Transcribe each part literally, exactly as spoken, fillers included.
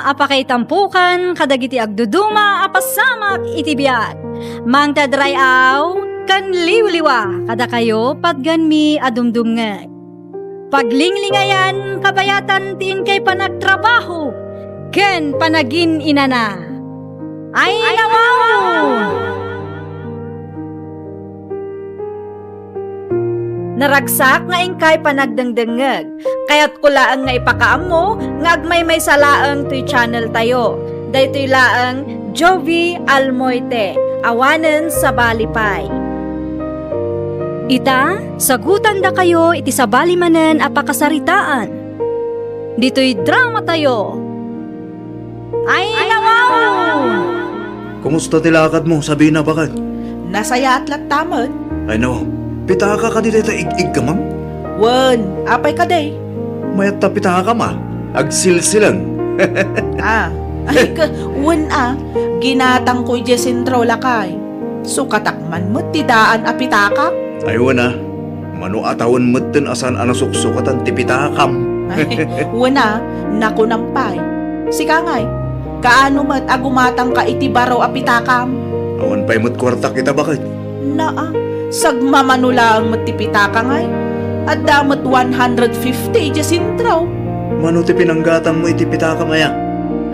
a pakaitampokan kadagiti agduduma a pasamak iti biag. Mangted ray-aw ken liwliwa kadakayo patganmi a dumdumngeg. Paglinglingayan kabayatan ti inkay panagtrabaho ken panagin-inana. Ay, nawaw! Naragsak nga inkay panagdengdengngeg. Kayatko laeng nga ipakaammo nga agmaymaysa laeng toy channel tayo. Daytoy laeng Jovi Almoite, awanen sabali pay. Ita, sagutandakayo iti sabali manen a pakasaritaan. Ditoy drama tayo. Ay, nawaw! Kumusta ti lakadmo, Sabina, baket? Nasayaat latta met. Ay, no. Pitaka kadi dayta ig-igkamam? Wen, apay kadi? Mayat ta pitakam a. Agsilsilang. Ah, ay ka, wen a. Ginatangko idiay sentro, lakay. Sukatak man met ti daan a pitakak. Ay, wen a. Mano a tawen metten a saan a nasuksukatan ti pitakam. Ay, wen a, nakunam pay. Sika ngay, kaano met a gumatangka iti baro a pitakam? Awan pay met kuartak ita, baket. Naa, sagmamano laeng met ti pitaka ngay. Adda met one hundred fifty idiay sentro. Mano ti pinanggatangmo iti pitakam aya?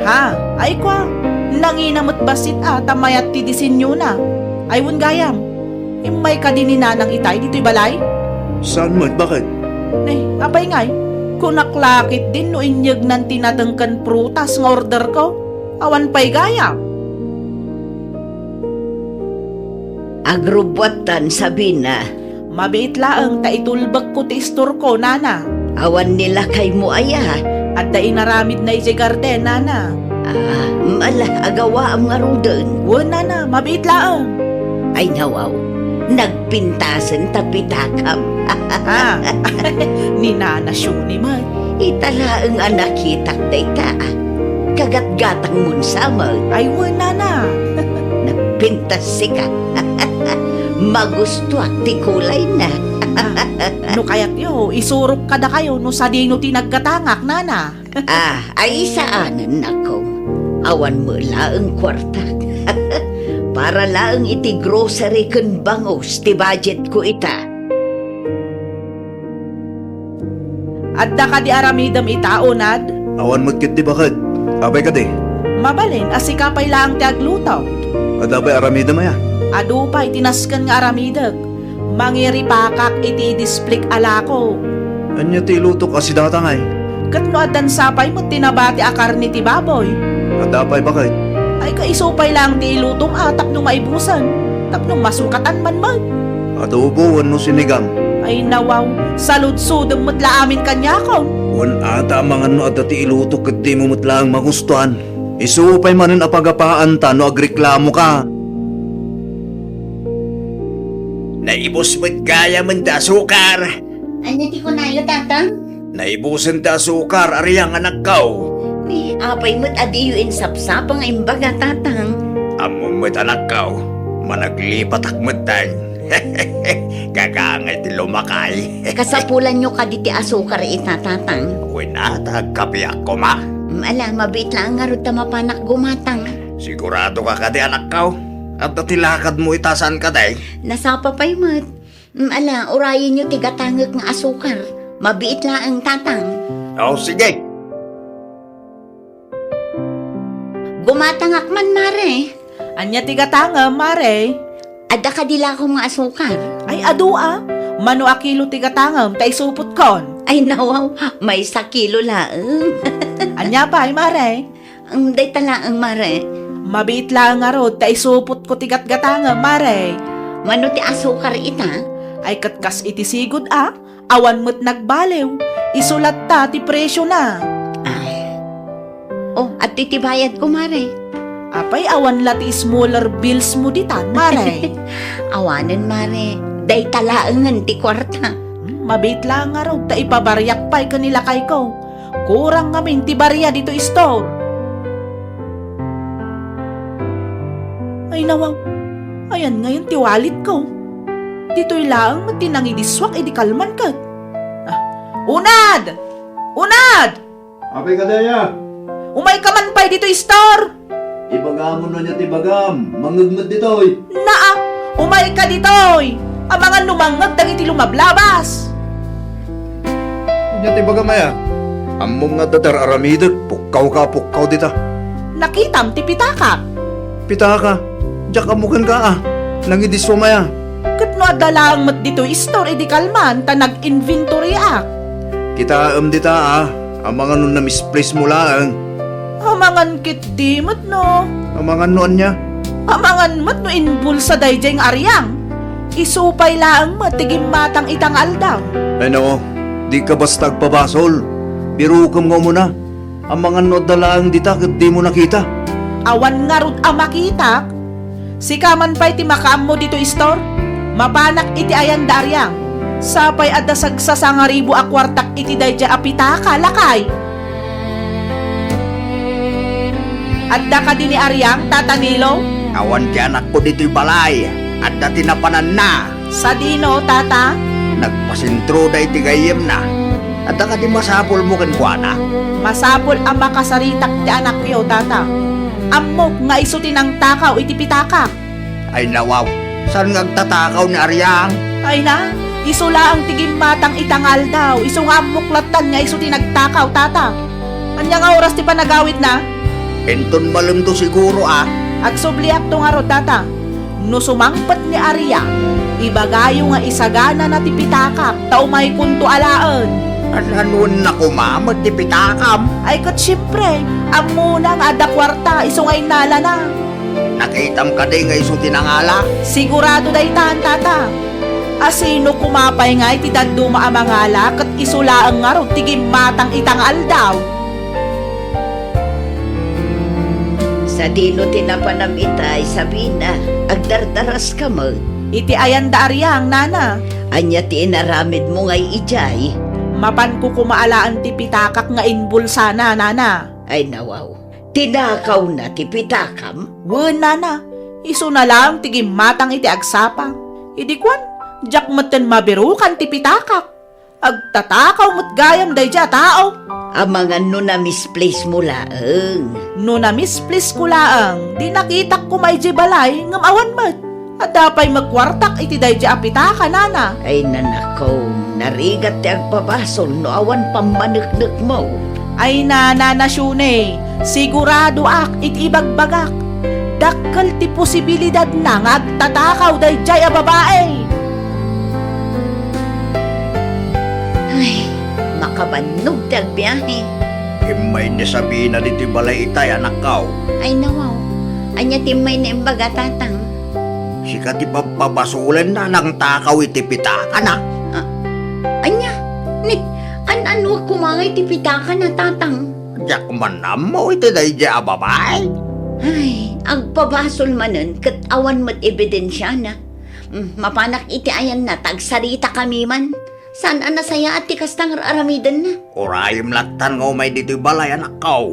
Ha, ay kua, nangina met bassit a ta mayat ti disenyona. Ay wen gayam, immay kadi ni nanang itay ditoy balay? Saan met, baket? Eh, apay ngay, kunak la ketdin no inyegnan ti nateng ken prutas nga orderko. Awan pay gayam. Agrubbuattan, Sabina. Mabiit laeng ta itulbekko ti istorko, nana. Awan ni lakaymo aya? Adda inaramidna idiay garden, nana. Ah, ala, agawaam ngaruden. Wen, nana, mabiit laeng. Ay, nawaw, nagpintasen ta pitakam. Ah, ni Nana Shuni met. Ita laeng a nakitak dayta, ah. Kagatgatangmon sa met. Ay, wen, nana. Nagpintas sika. Magustuak ti kulayna. Ah, no kayatyo, isurok kadakayo no sadino ti naggatangak, nana. Ah, ay saanen, nako. Awan met laeng kuartak. Para laeng iti grocery ken bangus ti budgetko ita. Adda kadi aramidem ita, unad? Awan met ketdi, baket. Apay kadi? Mabalin a sika pay laeng ti agluto. Adda pay aramidem aya? Adu pay ti nasken nga aramidek. Mangiripakak iti idisplik a lako. Ania ti ilutok a sidata ngay? Ket no addan sapay met ti nabati a karne ti baboy? Adda pay, baket. Ay, kaiso pay laeng ti ilutom a tapno maibusen, tapno masukatan man met. Adobo wenno sinigang? Ay, nawaw, saludsodem met la amin kaniakon. Wen ata amangan no adda ti ilutok ket dimo met laeng magustuan. Isu pay manen a pagapaanta no agreklamoka. Naibus met gayamen ti asukar. Ania ti kunayo, Tatang? Naibusen ti asukar, Ariang, anakko. Ni apay met a diyo insapsapa nga imbaga, Tatang? Ammom met, anakko, managlipatak metten. Kakangay ti lumakay. Kasapulanyo kadi ti asukar ita, Tatang? Wen a, ta agkapiak koma. Mm, ala, mabiit laeng ngarud ta mapanak gumatang. Siguradoka kadi, anakko? Adda ti lakadmo ita, saan kadi? Nasapa pay met. Mm, ala, urayenyo ti gatangek nga asukar. Mabiit laeng, Tatang. O, sige. Gumatangak man, Mare. Ania ti gatangem, Mare? Adda kadi lakom nga asukar? Ay, adu a. Mano a kilo ti gatangem, ta isupotkon? Ay, nawaw, maysa kilo laeng. Ania pay, Mare? Ang dayta laeng, Mare. Mabiit laeng ngarud, ta isupotko ti gatgatangem, Mare. Mano ti asukar ita? Ay, ket kas iti sigud a, awan met nagbaliw. Isu latta ti presiona. Ay. O, adtoy ti bayadko, Mare. Apay, awan la ti smaller bills mo ditan, Mare? Awanen, Mare. Dayta laengen ti kuarta. Hmm, mabiit laeng ngarud, ta ipabariak pay ken ni lakayko. Kurang ngamin ti baria ditoy store. Ay, nawaw. Ayan ngayon ti walletko. Ditoy laeng met ti nangidisuak idi kalman ket. Ah, unad! Unad! Apay kadi aya? Umayka man pay ditoy istor! Ibagam no ania ti ibagam, mangngeg met ditoy. Naa, umayka ditoy! Amangan no mangngeg dagiti lumablabas! Ania ti ibagam aya? Ammom nga adda ti ar-aramidek, pukkawka a pukkaw dita. Nakitam ti pitakak. Pitaka? Diak ammo kenka a. Nangidissuam aya? Ket no adda laeng met ditoy istor idi kalman ta nag-inventoryak. Kitaem dita a, amangan no na-misplace mo laeng. Amangan ketdi met no. Amangan no ania? Amangan met no inbulsa daydiay nga ariang. Isu pay laeng met ti gimmatang ita nga aldaw. Ay no, dika basta agpabasol. Birukem nga umuna. Amangan no adda laeng dita ket dimo nakita. Awan ngarud a makitak. Sika man pay ti makaammo ditoy istor. Mapanak iti ayan da ariang. Sapay adda sagsasangaribu a kuartak iti daydiay a pitaka, lakay. Adda kadi ni ariang, Tata Nilo? Awan ti anakko ditoy balay. Adda ti napananna. Sadino, Tata? Nagpasentroda iti gayyemna. Adda kadi masapulmo kenkuana? Masapul a makasaritak ti anakyo, Tata. Ammok nga isu ti nangtakaw iti pitakak. Ay nawaw, saan nga agtatakaw ni Ariang? Ay na, isu laeng ti gimmatang ita nga aldaw, isu nga ammok lattan nga isu ti nagtakaw, Tata. Ania nga oras ti panagawidna? Inton malemto siguro a. Agsubliakto ngarud, Tata. No sumangpet ni Ariang, ibagayo nga isaganana ti pitakak ta umaykonto alaen. An-anuenna koma met ti pitakam? Ay ket siempre, ammona nga adda kuarta isu nga innalana. Nakitam kadi nga isu ti nangala? Sigurado daytan, Tata. Asino koma pay ngay ti dadduma a mangala ket isu laeng ngarud ti gimmatang ita nga aldaw? Sadino ti napanam itay, Sabina? Agdardaraska met. Iti ayan da Ariang, nana. Ania ti inaramidmo ngay idiay? Mapanko koma alaen ti pitakak nga inbulsana, nana. Ay nawaw, tinakawna ti pitakam? Wen, nana, isuna laeng ti gimmatang iti agsapa. Idi kuan, diak metten mabirukan ti pitakak. Agtatakaw met gayam daydiay a tao. Amangan no na-misplace mo laeng. No na-misplace ko laeng, di nakitak koma idiay balay ngem awan met. Adda pay met kuartak iti daydiay a pitaka, nana. Ay, nanakom, narigat ti agpabasol no awan pammaneknekmo. Ay, nana, Nana Shune, siguradoak iti ibagbagak. Dakkel ti posibilidadna nga agtatakaw daydiay a babai. Ay, makabannog ti agbiahe. Immay ni Sabina ditoy balay itay, anakkaw. Ay, nawaw. Ania ti immay na imbaga, tatang? Sika ti pabpabasolenna a nangtakaw iti pitakana. Ah, ania? Ni, an-anuak koma ngay ti pitakana, tatang? Diak man ammo iti daydiay a babai. Ay, agpabasol manen ket awan met ebidensiana. Mm, mapanak iti ayanna ta agsaritakami man. Saan a nasayaat ti kasta nga ar-aramidenna? Urayem lattan nga umay ditoy balay, anakkaw.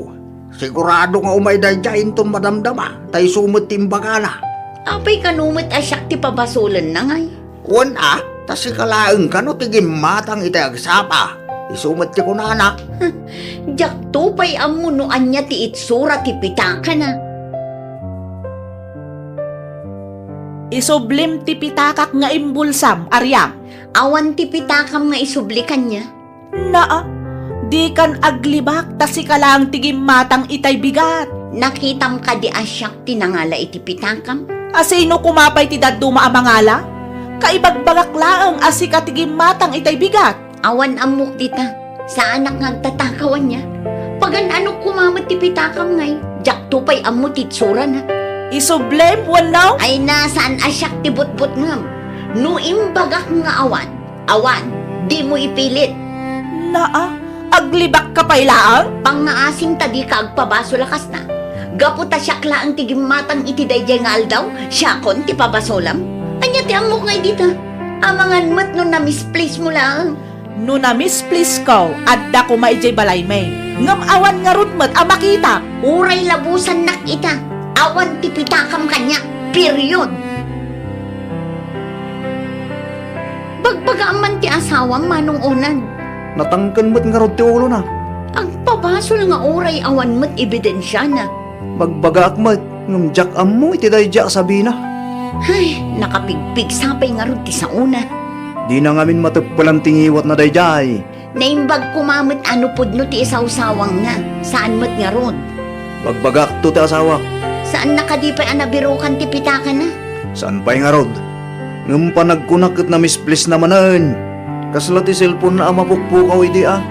Sigurado nga umay daydiay inton madamdama, ta isu met ti imbagana. Apay kano met a siak ti pabasolenna ngay? Wen a, ta sika laeng kano ti gimmatang iti agsapa. Isu met ti kunana. Diakto pay ammo no ania ti itsura ti pitakana. Isublim ti pitakak nga imbulsam, Ariang. Awan ti pitakam nga isubli kaniak. Naa, dikan aglibak ta sika laeng ti gimmatang itay bigat. Nakitam kadi a siak ti nangala iti pitakam? Asino koma pay ti dadduma a mangala? Kaibagbagak laeng a sika ti gimmatang itay bigat. Awan ammok dita. Saanak nga agtatakaw ania. Pagan-anok koma met ti pitakam ngay. Diakto pay ammo ti itsurana. Isublim, wenno? Ay na, saan a siak ti butbutngem. No imbagak nga awan, awan, dimo ipilit. Naa, aglibakka pay laeng? Pangngaasim ta dika agpabasol a kasta. Gapu ta siak laeng ti gimmatang iti daydiay nga aldaw, siakon ti pabasolam. Ania ti ammok ngay dita? Amangan met no na-misplace mo laeng. No na-misplace ko, adda koma idiay balaymi. Ngem awan ngarud met a makitak. Uray labusannak ita, awan ti pitakam kaniak. Period. Bagbagaam man ti asawam, Manong Onad. Natangken met ngarud ti ulona. Agpabasol nga uray awan met ebidensiana. Bagbagaak met, ngem diak ammo iti daydiay a sabina. Ay, nakapigpigsa pay ngarud ti saona. Dina ngamin mateppelan ti ngiwatna daydiay. Naimbag koma met a no pudno ti isawsawangna, saan met ngarud. Bagbagakto ti asawak. Saanna kadi pay a nabirukan ti pitakana? Saan pay ngarud. Ngem panagkunak ket namisplesna manen. Kasla ti cellphone-na a mapukpukaw idi a.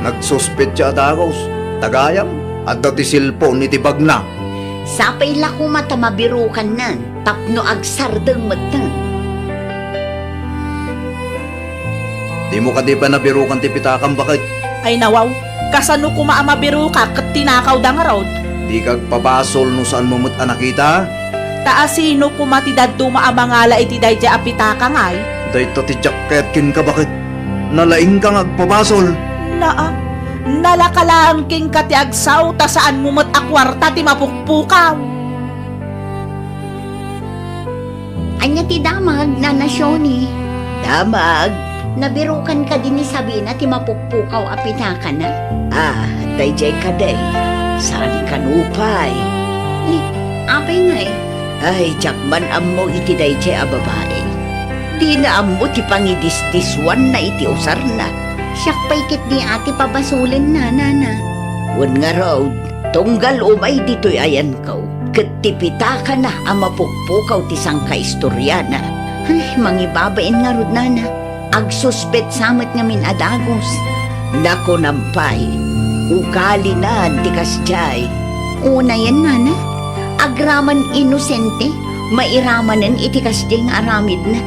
Nagsuspetsa a dagus. Ta gayam, adda ti cellphone iti bagna. Sapay la koma ta mabirukannan tapno agsardeng metten. Dimo kadi pay nabirukan ti pitakam, baket? Ay nawaw, kasano koma a mabirukak ket tinakawda ngarud? Dika agpabasol no saanmo met a nakita? Ta asino koma ti dadduma a mangala iti daydiay a pitaka ngay? Dayta ti diak kayat kenka, baket? Nalaingka nga agpabasol. Naa, nalaka laeng kenka ti agsao ta saanmo met a kuarta ti mapukpukaw. Ania ti damag, Nana Shoni? Damag, nabirukan kadi ni Sabina ti mapukpukaw a pitakana? Ah, daydiay kadi, saan kano pay? Ni, apay ngay? Ay, diak man ammo iti daydiay a babai. Dina ammo ti pangidisdiswanna iti usarna. Siak pay ketdi a ti pabasolenna, Nana. Wen ngarud, tunggal umay ditoy ayanko, ket ti pitakana a mapukpukaw ti sangkaistoriana. Ay, mangibabain ngarud, Nana. Agsuspetsa met ngamin a dagus. Nakunam pay, ugalinan ti kasdiay. Unayen, Nana, agraman inosente, mairamanen iti kasdiay nga aramidna.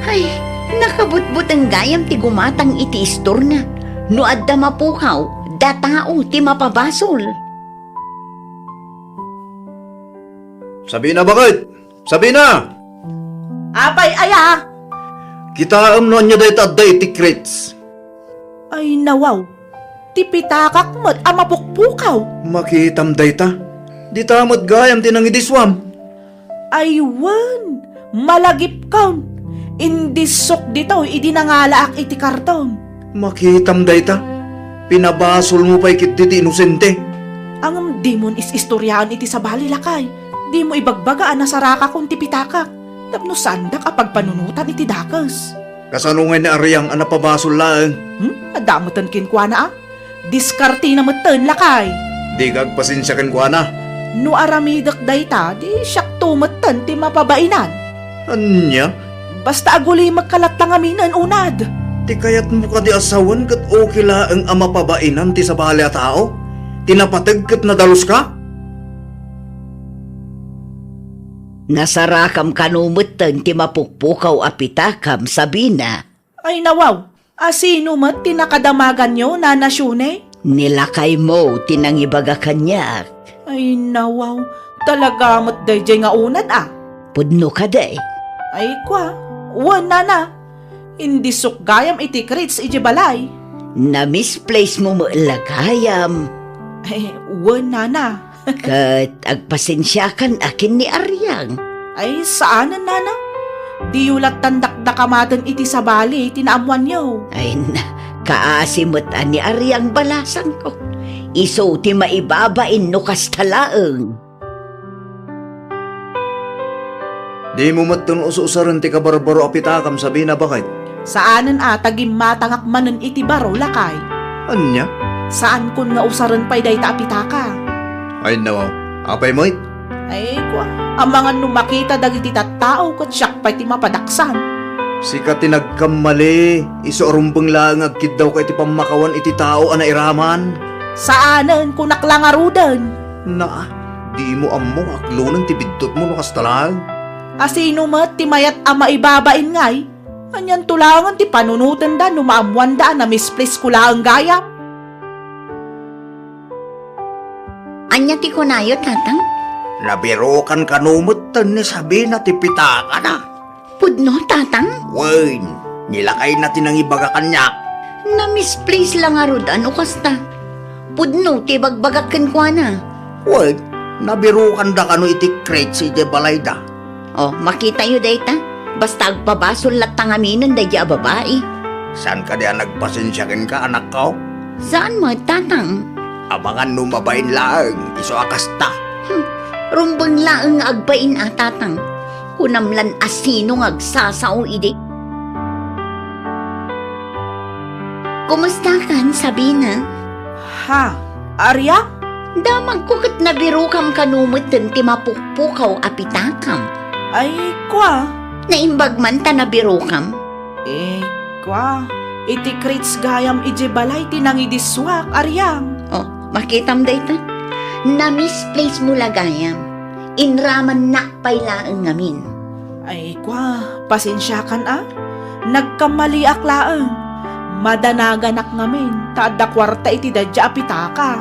Ay, nakabutbuteng gayam ti gumatang iti istorna. No adda mapukaw, da tao ti mapabasol. Sabina, baket! Sabina! Apay aya? Kitaem no ania dayta adda iti crates. Ay nawaw, ti pitakak met a mapukpukaw. Makitam dayta. Dita met gayam ti nangidiswam. Ay wen, malagipkon. Indissok ditoy idi nangalaak iti karton. Makitam dayta. Pinabasolmo pay ketdi ti inosente. Ngem dimon is-istoriaan iti sabali, lakay. Dimo ibagbaga a nasarakakon ti pitakak tapno saandak a pagpanunotan iti dakes. Kasano ngay ni Ariang a napabasol laeng? Hmm? Adda metten kenkuana a? Diskartena metten, lakay. Dika agpasensia kenkuana. No aramidek dayta, di siakto metten ti mapabainan. Ania? Basta agulimekka latta ngaminen unad. Ti kayatmo kadi a sawen ket okay laeng a mapabainan ti sabali a tao? Ti napateg ket nadaluska? Nasarakam kano metten ti mapukpukaw a pitakam, Sabina. Ay nawaw, asino met ti nakadamaganyo, Nana Shune? Ni lakaymo ti nangibaga kaniak. Ay nawaw, talaga met daydiay nga unad a? Pudno kadi? Ay kua, wen, Nana. Indissok gayam iti crates idiay balay. Namisplacemo met la gayam. Ay, wen, Nana. Ket agpasensiakan a ken ni Ariang. Ay, saanen, Nana. Diyo lattan dakdakamaten iti sabali ti naammoanyo. Ay na, kaasi met a ni Ariang balasangko. Isu ti maibabain no kasta laeng. Dimo metten us-usaren ti kabarbaro a pitakam, Sabina, baket? Saanen a ta gimmatangak manen iti baro, lakay. Ania? Saankon nga usaren pay dayta a pitaka. Ay, nawaw. Apay met? Ay, kua, amangan no makita dagiti tattao ket siak pay ti mapadaksan. Sika ti nagkammali, isu a rumbeng laeng nga agkiddawka iti pammakawan iti tao a nairaman. Saanen, kunak la ngaruden. Naa, dimo ammo nga aklonen ti biddutmo no kasta laeng. Asino met ti mayat a maibabain ngay? Anianto laengen ti panunotenda no maammoanda a namisplace ko laeng gayam? Ania ti kunayo, Tatang? Nabirukan kano metten ni Sabina ti pitakana. Pudno, Tatang? Wen, ni lakayna ti nangibaga kaniak. Namisplace la ngarud a no kasta. Pudno ti ibagbagak kenkuana. Wen, nabirukanda kano iti crates idiay balayda. O, makitayo dayta. Basta agpabasol latta ngaminen daydiay a babai. Saan kadi a nagpasensia kenka, anakko? Saan met, Tatang? Amangan no mabain laeng, isu a kasta. Hmm, rumbeng laeng nga agbain a, Tatang. Kunam lan a sino nga agsasao idi. Kumustakan, Sabina? Ha? Ariam? Damagko ket nabirokam kano metten ti mapukpukaw a pitakam. Ay, kua? Naimbag man ta nabirokam? Eh, kua, iti crate gayam iti balay ti nangidissuak, Ariam. Oh, makitam dayta? Na-misplace mo la gayam. Inramannak pay laeng ngamin. Ay, kua, pasensiakan a. Nagkammaliak laeng. Madanaganak ngamin, ta adda kuarta iti daydiay a pitaka.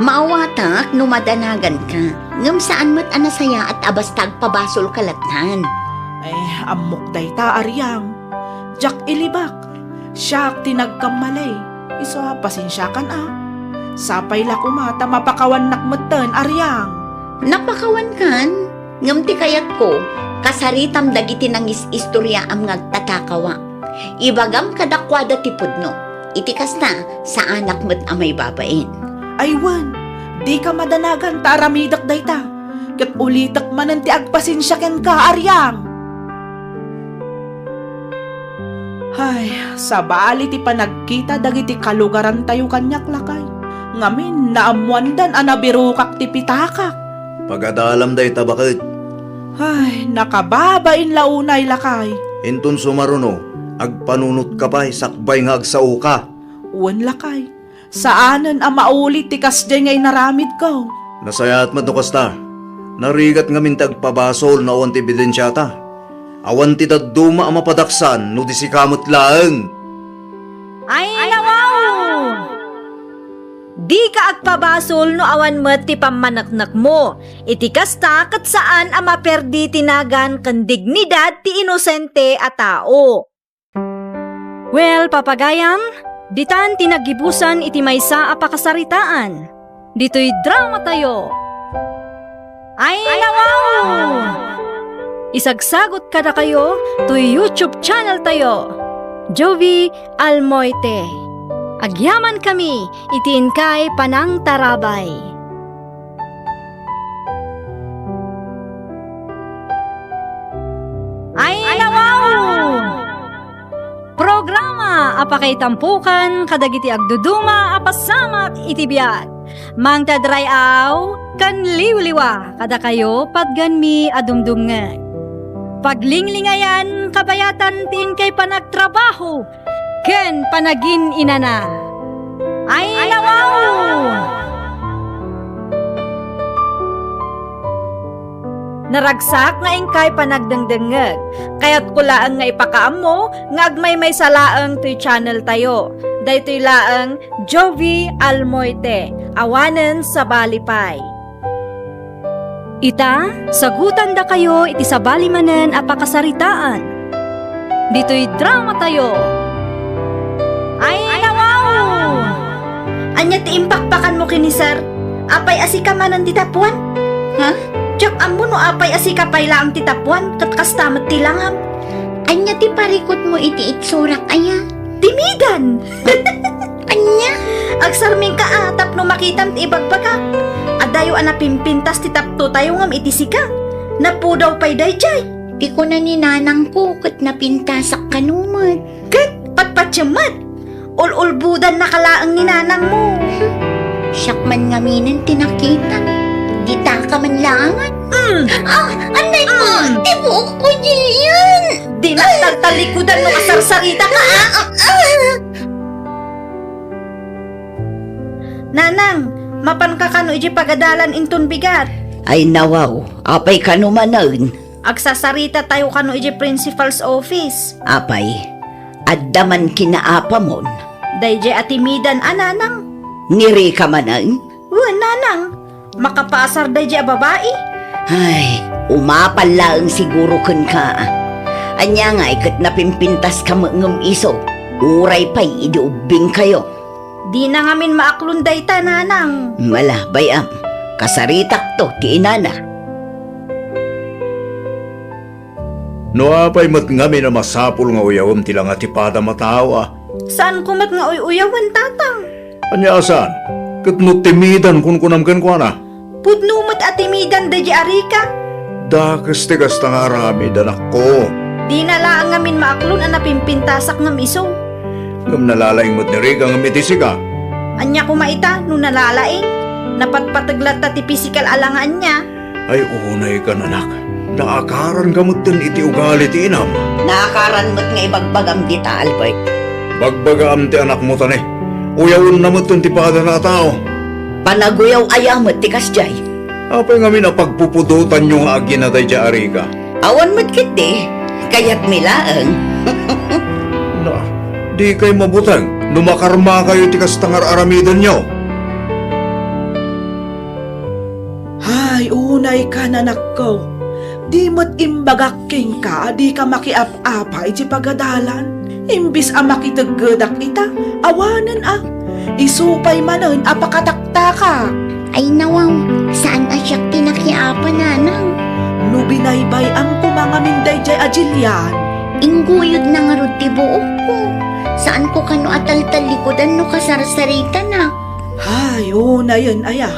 Maawatak no madanaganka, ngem saan met a nasayaat a basta agpabasolka lattan. Ay, ammok dayta, Ariam. Diak ilibak. Siak ti nagkammali. Isu a pasensiakan a. Sapay la koma ta mapakawannak metten, Ariam. Napakawankan, ngem ti kayatko, kasaritam dagiti nangis-istoriaam nga agtatakawa. Ibagam kadakuada ti pudno. Iti kasta, saanak met a maibabain. Ay wen, dika madanagan ta aramidek dayta. Ket ulitek manen ti agpasensia kenka, Ariam. Hay, sabali ti panagkita dagiti kalugarantayo kaniak, lakay. Ngamin, naammoandan a nabirokak ti pitakak. Pagadalam dayta, baket. Hay, nakababain la unay, lakay. Inton sumaruno, agpanunotka pay sakbay nga agsaoka. Wen, lakay. Saanen a mauli ti kasdiay nga inaramidko. Nasayaat met no kasta. Narigat ngamin ti agpabasol no awan ti ebidensiata. Awan ti dadduma a mapadaksan no di sika met laeng. Ay, nawaw! Dika agpabasol no awan met ti pammaneknekmo. Iti kasta, ket saan a maperdi ti nagan ken dignidad ti inosente a tao. Well, papagayam, ditan ti naggibusan iti maysa a pakasaritaan. Ditoy dramatayo. Ay, nawaw! Isagsagot kadakayo toy YouTube channel tayo, Jovi Almoite. Agyamankami iti inkay panangtarabay. Ay, nawaw! Programa a pakaitampokan kadagiti agduduma a pasamak iti biag. Mangted ray-aw ken liwliwa kadakayo patgenmi a dumdumngeg. Paglinglingayan kabayatan ti inkay panagtrabaho ken panagin-inana. Ay, nawaw! Naragsak nga inkay panagdengdengngeg. Kayatko laeng nga ipakaammo nga agmaymaysa laeng toy channel tayo. Daytoy laeng Jovi Almoite, awanen sabali pay. Ita, sagutandakayo iti sabali manen a pakasaritaan. Ditoy dramatayo. Ay, nawaw! Ania ti impakpakanmo ken ni Sir? Apay a sika manen ti tapuan? Ha? Diak ammo no apay a sika pay laeng ti tapuan, ket kasta met ti langam. Ania ti parikutmo iti itsurak aya? Timidan! Ania? Agsarmingka a tapno makitam ti ibagbagak. Adayo a napimpintas ti taptotayo ngem iti sika. Napudaw pay daydiay. Ti kuna ni nanangko ket napintasak kano met. Ket patpatiem met. Ul-ulbodannaka laeng ni nanangmo. Siak man ngaminen ti nakita. Ditaka man laengen. Mm. Ah, anay ko! Mm. Ti buok ko diyan! Di nagtaltalikudan no kasarsaritaka, ah! Ah, ah, ah. Nanang, mapanka kano iti pagadalan inton bigat? Ay nawaw, apay kano manen? Agsasarita tayo kano iti principal's office. Apay, adda man kinaapamon? Daydiay a timidan a nanang. Ngirika manen? Wen, nanang. Makapaasar daydiay a babai? Ay, umapal laeng siguro kenka. Ania ngay ket napimpintaska met ngem isu, uray pay idi ubbingkayo. Dina ngamin maaklon dayta, nanang. Mala, bay-am, kasaritakto ti inana. No apay met ngamin a masapul nga uyawem ti langa ti padam a tao a? Saanko met nga uy-uyawen, tatang. Ania a saan? Ket no timidan kunkunam kenkuana? Pudno met a timidan daydiay a Rika. Dakes ti kasta nga aramid, anakko. Dina laeng ngamin maaklon a napimpintasak ngem isu. Ngem nalalaing met ni Rika ngem iti sika. Ania koma ita no nalalaing? Napatpateg latta ti pisikal a langa ania. Ay, unaykan, anak. Naakaranka metten iti ugali ti inam. Naakaran met nga ibagbagam dita, Albert. Bagbagaam ti anakmo, tani. Uyawenna metten ti padana a tao. Panaguyaw aya met ti kasdiay? Apay ngamin a pagpupudotanyo nga agina daydiay a Rika? Awan met ketdi. Kayatmi laeng. Na, dikay mabuteng no makarmakayo iti kasta nga ar-aramidenyo. Hay, unaykan, anakko. Di met imbagak kenka a dika makiap-apa iti pagadalan. Imbes a makiteggedak ita, awanen a. Isu pay manen a pakataktakak. Ay nawaw, saan a siak ti nakiapa, nanang. No binaybay-am koma ngamin daydiay a Jillian. Ingguyodna ngarud ti buokko. Saanko kano a taltallikudan no kasarsaritana. Hay, unayen aya.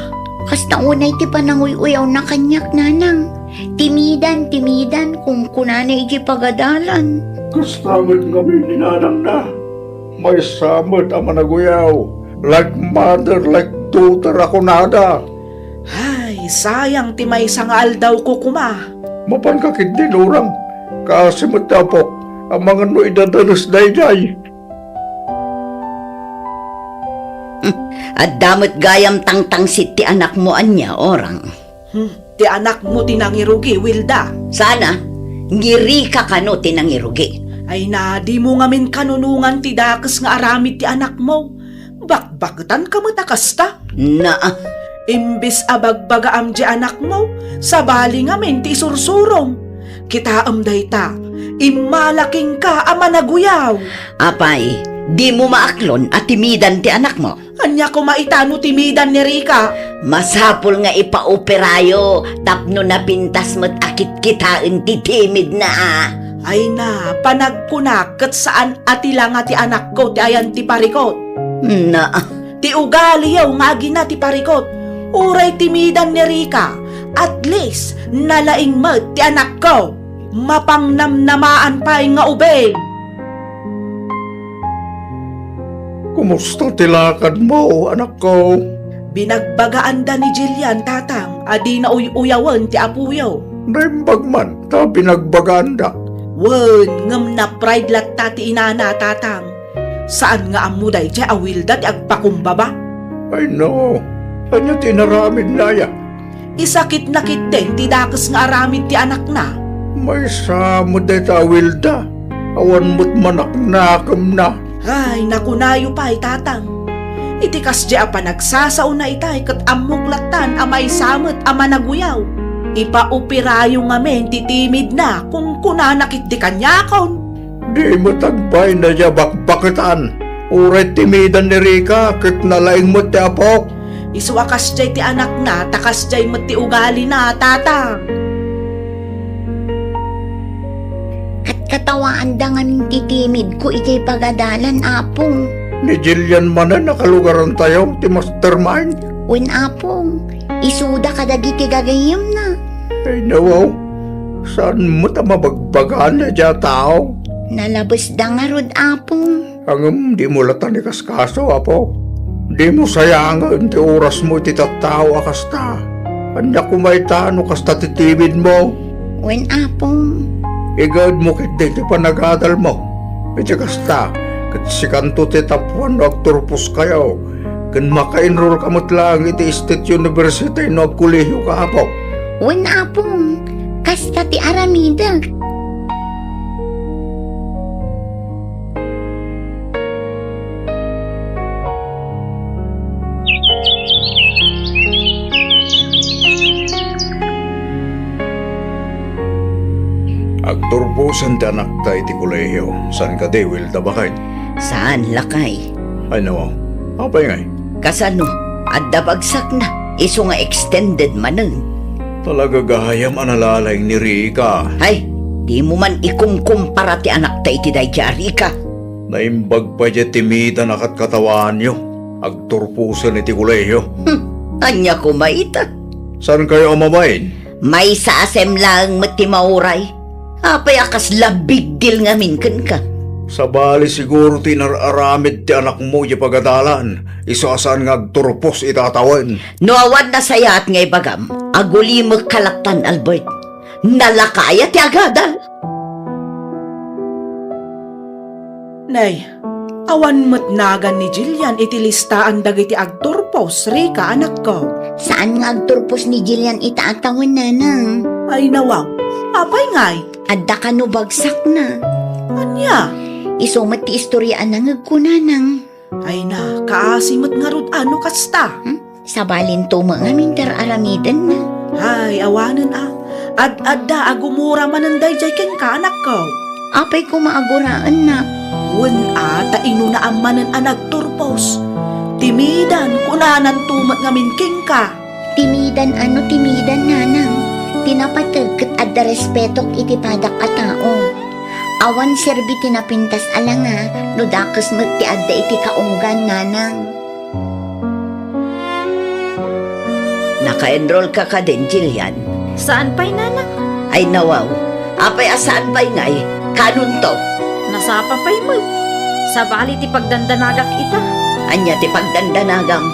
Kasta unay ti pananguy-uyawna kaniak, nanang. Timidan, timidan, kunkunana idiay pagadalan. Kasta met ngamin ni nanangna. Maysa met a managuyaw. Like mother, like daughter a kunada. Hay, sayang ti maysa nga aldawko koma. Mapanka ketdin, urang. Kaasi met ti apok. Amangan no idadanes daydiay. Hmm, adda met gayam tangtangsit ti anakmo ania, urang? Hmm, ti anakmo ti nangirugi, Wilda. Sana, ni Rika kano ti nangirugi. Ay na, dimo ngamin kanunongan ti dakes nga aramid ti anakmo. Bakbaketanka met a kasta. Naa. Imbes a bagbagaam diay anakmo, sabali ngamin ti isursurom. Kitaem dayta, immala kenka a managuyaw. Apay, dimo maaklon a timidan ti anakmo? Ania koma ita no timidan ni Rika? Masapul nga ipaoperayo tapno napintas met a kitkitaen ti timidna. Ay na, panagkunak ket saan a ti langa ti anakko ti ayan ti parikot. Na. Ti ugaliyo nga agina ti parikot. Uray timidan ni Rika, at least, nalaing met ti anakko. Mapangnamnamaan pay nga ubing. Kumusta ti lakadmo, anakko? Binagbagaanda ni Jillian, tatang, a dina uy-uyawen ti apoyo. Naimbag man ta binagbagaanda. Wen, ngem na-pride latta ti inana, tatang. Saan nga ammo daydiay a Wilda ti agpakumbaba? Ay no, ania ti inaramidna aya? Isakitna ketdin ti dakes nga aramid ti anakna. Maysa met dayta a Wilda. Awan met manaknakemna. Ay, nakunayo pay, tatang. Iti kasdiay a panagsasaona itay ket ammok lattan a maysa met a managuyaw. Ipaoperayo ngamin ti timidna, kunkunana ketdi kaniakon. Di met agbayna diay bakbaketan. Uray timidan ni Rika ket nalaing met ti apok. Isu a kasdiay ti anakna, ta kasdiay met ti ugalina, tatang. Katkatawaanda ngamin ti timidko idiay pagadalan, Apong. Ni Jillian manen a kalugarantayo ti mastermind. Wen, Apong. Isuda kadagiti gagayyemna. Ay, nawaw. Saan met a mabagbagana diay a tao? Nalabesda ngarud, Apong. Ngem dimo latta ikaskaso, Apo. Dimo sayangen ti orasmo iti tattao a kasta. Ania koma ita no kasta ti timidmo? Wen, Apong. Igaedmo ketdi ti panagadalmo. Iti kasta, ket sikanto ti tappuan no agturposkayo, ken maka-enrollka met laeng iti State University no agkolehiyoka, Apo. Wen, Apong. Kasta ti aramidek. Agturposen ti anakta iti kolehiyo. Saan kadi, Wilda, baket? Saan, lakay. Ay, no. Apay ngay? Kasano? Adda bagsakna. Isu nga extended manen. Talaga gayam a nalalaing ni Rika. Ay, dimo man ikumkumpara ti anakta iti daydiay a Rika. Naimbag pay diay timidan a katkatawaanyo. Agturposen iti kolehio. Hmm, ania koma ita? Saankayo a mabain? Maysa a sem laeng met ti mauray. Apay a kasla big deal ngamin kenka? Sabali siguro ti inar-aramid ti anakmo iti pagadalan, isu a saan nga agturpos ita a tawen. No awan nasayaat nga ibagam, agulimekka lattan, Albert. Nalaka aya ti agadal? Nay, awan met nagan ni Jillian iti listaan dagiti agturpos, Rica, anakko. Saan nga agturpos ni Jillian ita a tawen, nanang? Ay, nawaw. Apay ngay? Adda kano bagsakna. Ania? Isu met ti istorya a nangegko, nanang. Ay na, kaasi met ngarud a no kasta. Hmm? Sabalinto met ngamin ti ar-aramidenna. Ay, awanen a. Ad-adda a gumura manen daydiay kenka, anakko. Apay koma a guraennak? Wen a, ta inunaam manen a nagturpos. Timidan, kunananto met ngamin kenka. Timidan a no timidan, nanang. Ti napateg ket adda respetok iti padak a tao. Awan serbi ti napintas a langa no dakes met ti adda iti kaunggan, nanang. Naka-enrollka kadin, Jillian? Saan pay, nanang. Ay, nawaw. Apay a saan pay ngay? Kanonto? Nasapa pay met. Sabali ti pagdandanagak ita. Ania ti pagdandanagam?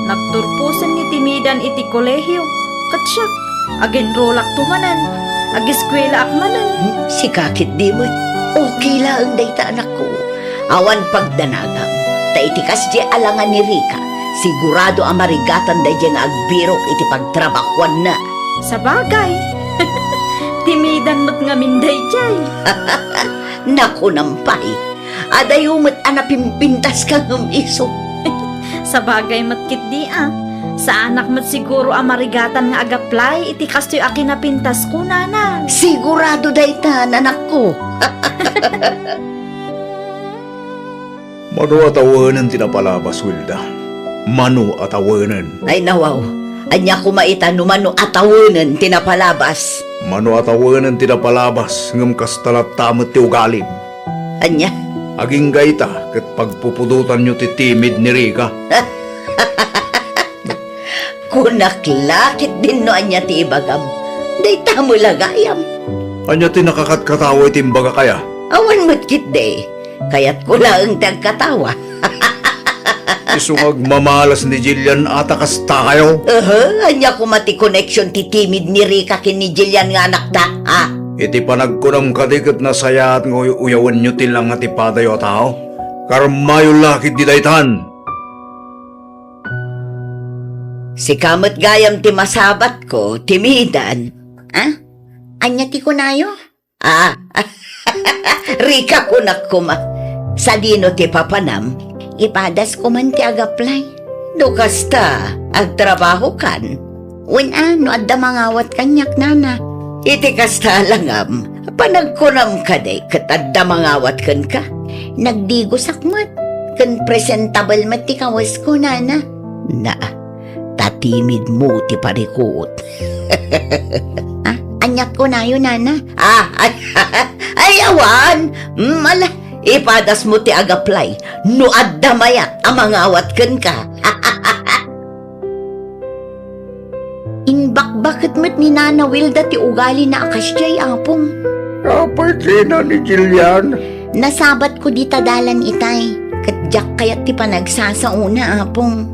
Nagturposen ni Timidan iti kolehio. Ket siak, agenrolakto manen. Ageskuelaak manen. Hmm, sika ketdi met. Okay laeng dayta, anakko. Awan pagdanagam. Ta iti kasdiay a langa ni Rica, sigurado a marigatan daydiay nga agbirok iti pagtrabahuanna. Sabagay. Timidan met ngamin daydiay. Nakunam pay. Adayo met a napimpintaska ngem isu. Sabagay met ketdi a. Saanak met siguro a marigatan nga agaplay iti kastoy a kinapintasko, nanang. Sigurado dayta, anakko. Mano a tawenen ti napalabas, Wilda. Mano a tawenen. Ay, nawaw. Ania koma ita no mano a tawenen ti napalabas? Mano a tawenen ti napalabas, ngem kasta latta met ti ugalim. Ania? Agingga ita ket pagpupudotanyo ti timid ni Rica. Kunak la ketdin no ania ti ibagam. Dayta met la gayam. Ania ti nakakatkatawa iti imbagak aya? Awan met ketdi. Kayatko laeng ti agkatawa. Isu nga agmamalas ni Jillian a ta kastakayo? Aha, ania koma ti connection ti timid ni Rica ken ni Jillian nga anakda, ha? Iti panagkunam kadi ket nasayaat nga uy-uyawenyo ti langa ti padayo a tao? Karmayo la ketdi daytan. Sika met gayam ti masabatko, timidan. Ha? Ania ti kunayo? Ah, Rica, kunak koma. Sadino ti papanam? Ipadasko man ti agaplay. No kasta, agtrabahokan. Wen a, no adda mangawat kaniak, nana. Iti kasta a langam, panagkunam kadi ket adda mangawat kenka? Nagdigosak met, ken presentable met ti kawesko, nana. Na, ta timidmo ti parikut. Ah, aniat kunayo, nana? Ah, ay, ay, awan. Mm, ala, ipadasmo ti agaplay. No adda mayat a mangawat kenka. Imbakbaket met ni Nana Wilda ti ugalina a kasdiay, Apong. Apay ti ina ni Jillian? Nasabatko dita dalan itay, ket diak kayat ti panagsasaona, Apong.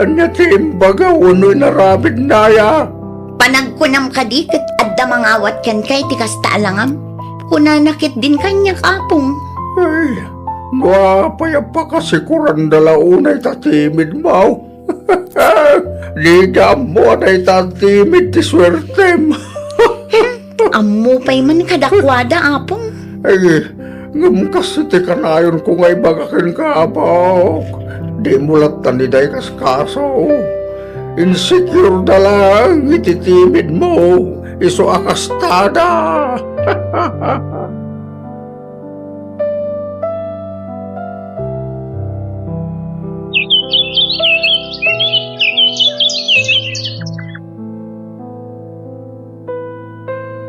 Ania ti imbaga wenno inaramidna aya? Panagkunam kadi ket adda mangawat kenka iti kasta a langam? Kunana ketdin kaniak, Apong. Ay, no apay a pakasikuranda la unay ta timidmo. Dida ammo a dayta timid ti suertem. Ammo pay man kadakuada, Apong. Ay, ngem kas iti kanayonko nga ibaga kenka, Apok, dimo latta ni daykaskaso. Insecure da laeng iti timidmo, isu a kastada.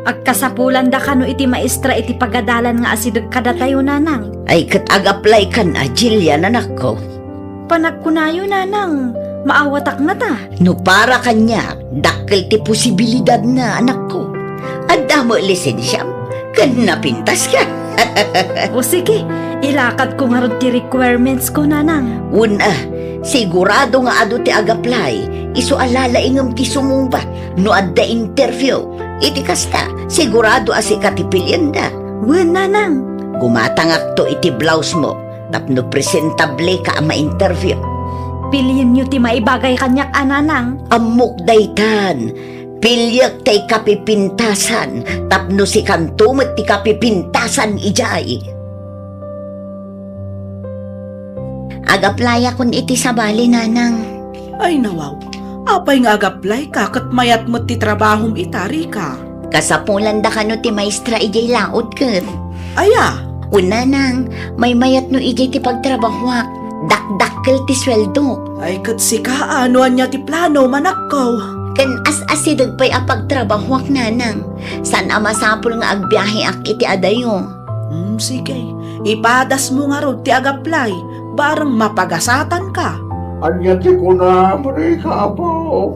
Agkasapulanda kano iti maestra iti pagadalan nga asideg kadatayo, nanang? Ay, ket agaplaykan a, Jillian, anakko. Panagkunayo, nanang, maawatak ngata. No para kaniak, dakkel ti posibilidadna, anakko. Adda met lisensiam, ken napintaska. O sige, ilakadko ngarud ti requirements ko, nanang. Wen a, sigurado nga adu ti ag-apply, isu a lalaingem ti sumungbat no adda interview. Iti kasta, sigurado a sika ti pilienda. Wen, nanang. Gumatangakto iti blouse mo tapno presentable ka a ma-interview. Pilienyo ti maibagay kaniak a, nanang. Ammok daytan. Piliek ti kapipintasan tapno sikanto met ti kapipintasan idiay. Ag-applyakon iti sabali, nanang. Ay, nawaw. Apay nga ag-apply ka ket mayat met ti trabahom ita, Rica? Kasapulan da kano ti maestra idiay laod ket. Aya? Wen, nanang, maymayat no idiay ti pagtrabahoak. Dakdakkel ti sueldok. Ay, ket sika, no ania ti plano, manakko? Ken as-asideg pay a pagtrabahoak, nanang. Saan a masapul nga agbiaheak iti adayo. Hmm, sige. Ipadasmo ngarud ti ag-apply, bareng mapagasatanka. Ania ti kunam, Rica, apo?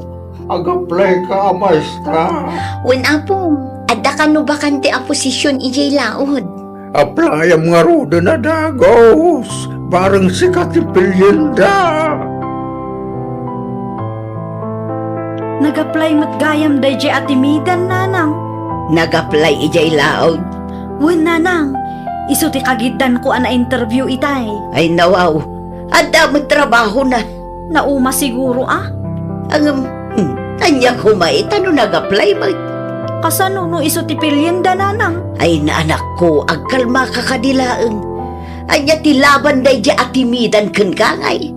Ag-apply ka a maestra? Wen, apo, adda kano bakante a position idiay laod. Applyam ngaruden a dagus, bareng sika ti pilienda. Nag-apply met gayam daydiay a timidan, nanang. Nag-apply idiay laod? Wen, nanang. Isu ti kagiddanko a na-interview itay. Ay, nawaw. Adda met trabahona. Nauma siguro a? Ngem, hmm, ania koma ita no nag-apply met? Kasano no isu ti pilienda, nanang? Ay, anakko, agkalmaka kadi laeng. Ania ti laban daydiay a timidan kenka ngay?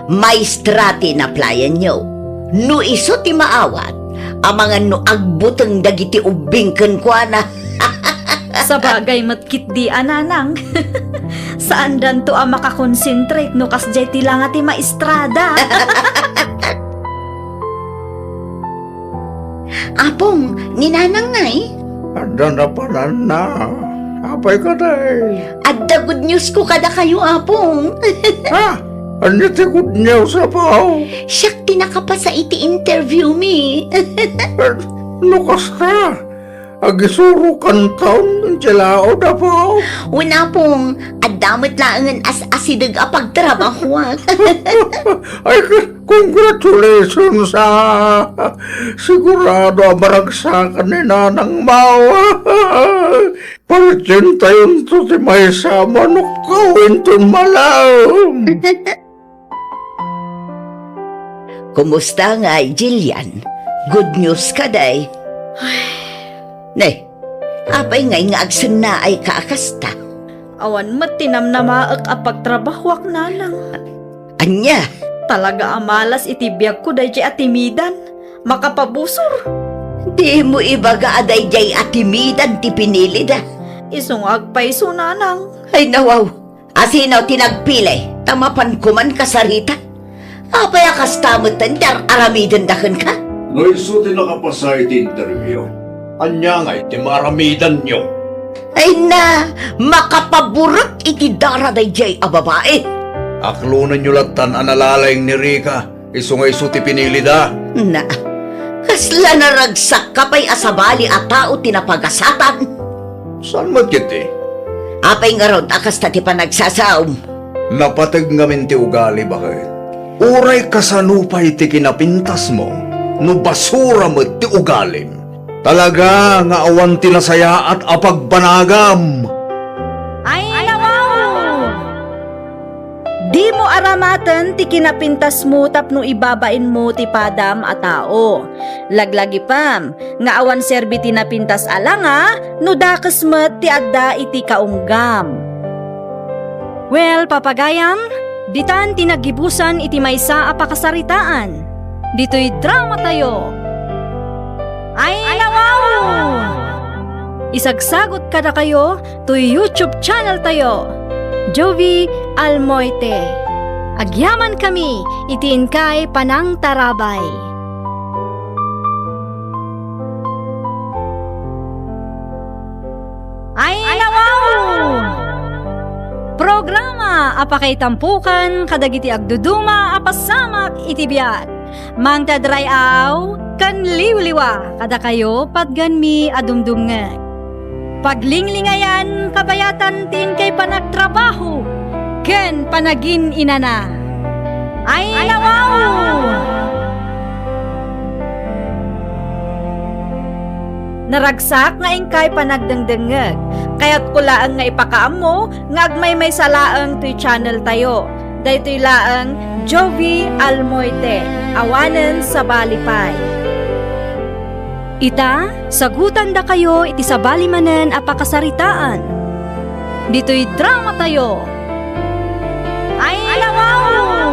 Maestra ti in-applyanyo. No isu ti maawat, amangan no agbuteng dagiti ubbing kenkuana. Sabagay met ketdi a, nanang. Saandanto a makakonsentrate no kasdiay ti langa ti maestrada. Apong, ni nanang ngay? Adda napananna. Apay kadi? Adda good news ko kadakayo, Apong. Ha? Ania ti good news, Apo? Siak ti nakapasa iti interview mi. No kasta, agisurokanton ti laod, Apo? Wen, Apong, adda met laengen as-asideg a pagtrabahoak. Ay, congratulations, ah. Sigurado a maragsakan ni Nanang Mawa. Palitentayonto ti maysa a manok a inton malam. Kumusta ngay, Jillian? Good news kadi? Ne, apay ngay nga agsennaay ka a kasta? Awan met ti namnamaek a pagtrabahoak, nanang. Ania? Talaga a malas iti biagko daydiay a timidan. Makapabusor. Dimo ibaga a daydiay a timidan ti pinilida. Isu nga agpayso, nanang. Ay, nawaw. Asino ti nagpili? Ta mapan koman kasarita. Apay a kasta metten ti ar-aramidenda kenka? No isu ti nakapasa iti interview, ania ngay ti maaramidanyo? Ay na, makapaburek iti dara daydiay a babai. Aklonenyo lattan a nalalaing ni Rica, isu nga isu ti pinilida. Na, kasla naragsakka pay a sabali a tao ti napagasatan. Saan met ketdi? Apay ngarud a kasta ti panagsasaom? Napateg ngamin ti ugali, baket. Uray kasano pay ti kinapintasmo, no basura met ti ugalim. Talaga nga awan ti nasayaat a pagbanagam. Ay, nawaw! Dimo aramaten ti kinapintasmo tapno ibabainmo ti padam a tao. Laglagipem nga awan serbi ti napintas a langa no dakes met ti adda iti kaunggam. Well, papagayam, ditan ti naggibusan iti maysa a pakasaritaan. Ditoy dramatayo. Ay, nawaw! Isagsagot kadakayo toy YouTube channel tayo, Jovie Almoite. Agyamankami iti inkay panangtarabay. Ay, nawaw! Programa a pakaitampokan kadagiti agduduma a pasamak iti biag. Mangted ray-aw ken liwliwa kadakayo patgenmi a dumdumngeg. Paglinglingayan, kabayatan ti inkay panagtrabaho ken panagin-inana. Ay, nawaw! Naragsak nga inkay panagdengdengngeg. Kayatko laeng nga ipakaammo nga agmaymaysa laeng toy channel tayo. Daytoy laeng Jovi Almoite, awanen sabali pay. Ita, sagutandakayo iti sabali manen a pakasaritaan. Ditoy drama tayo. Ay, nawaw!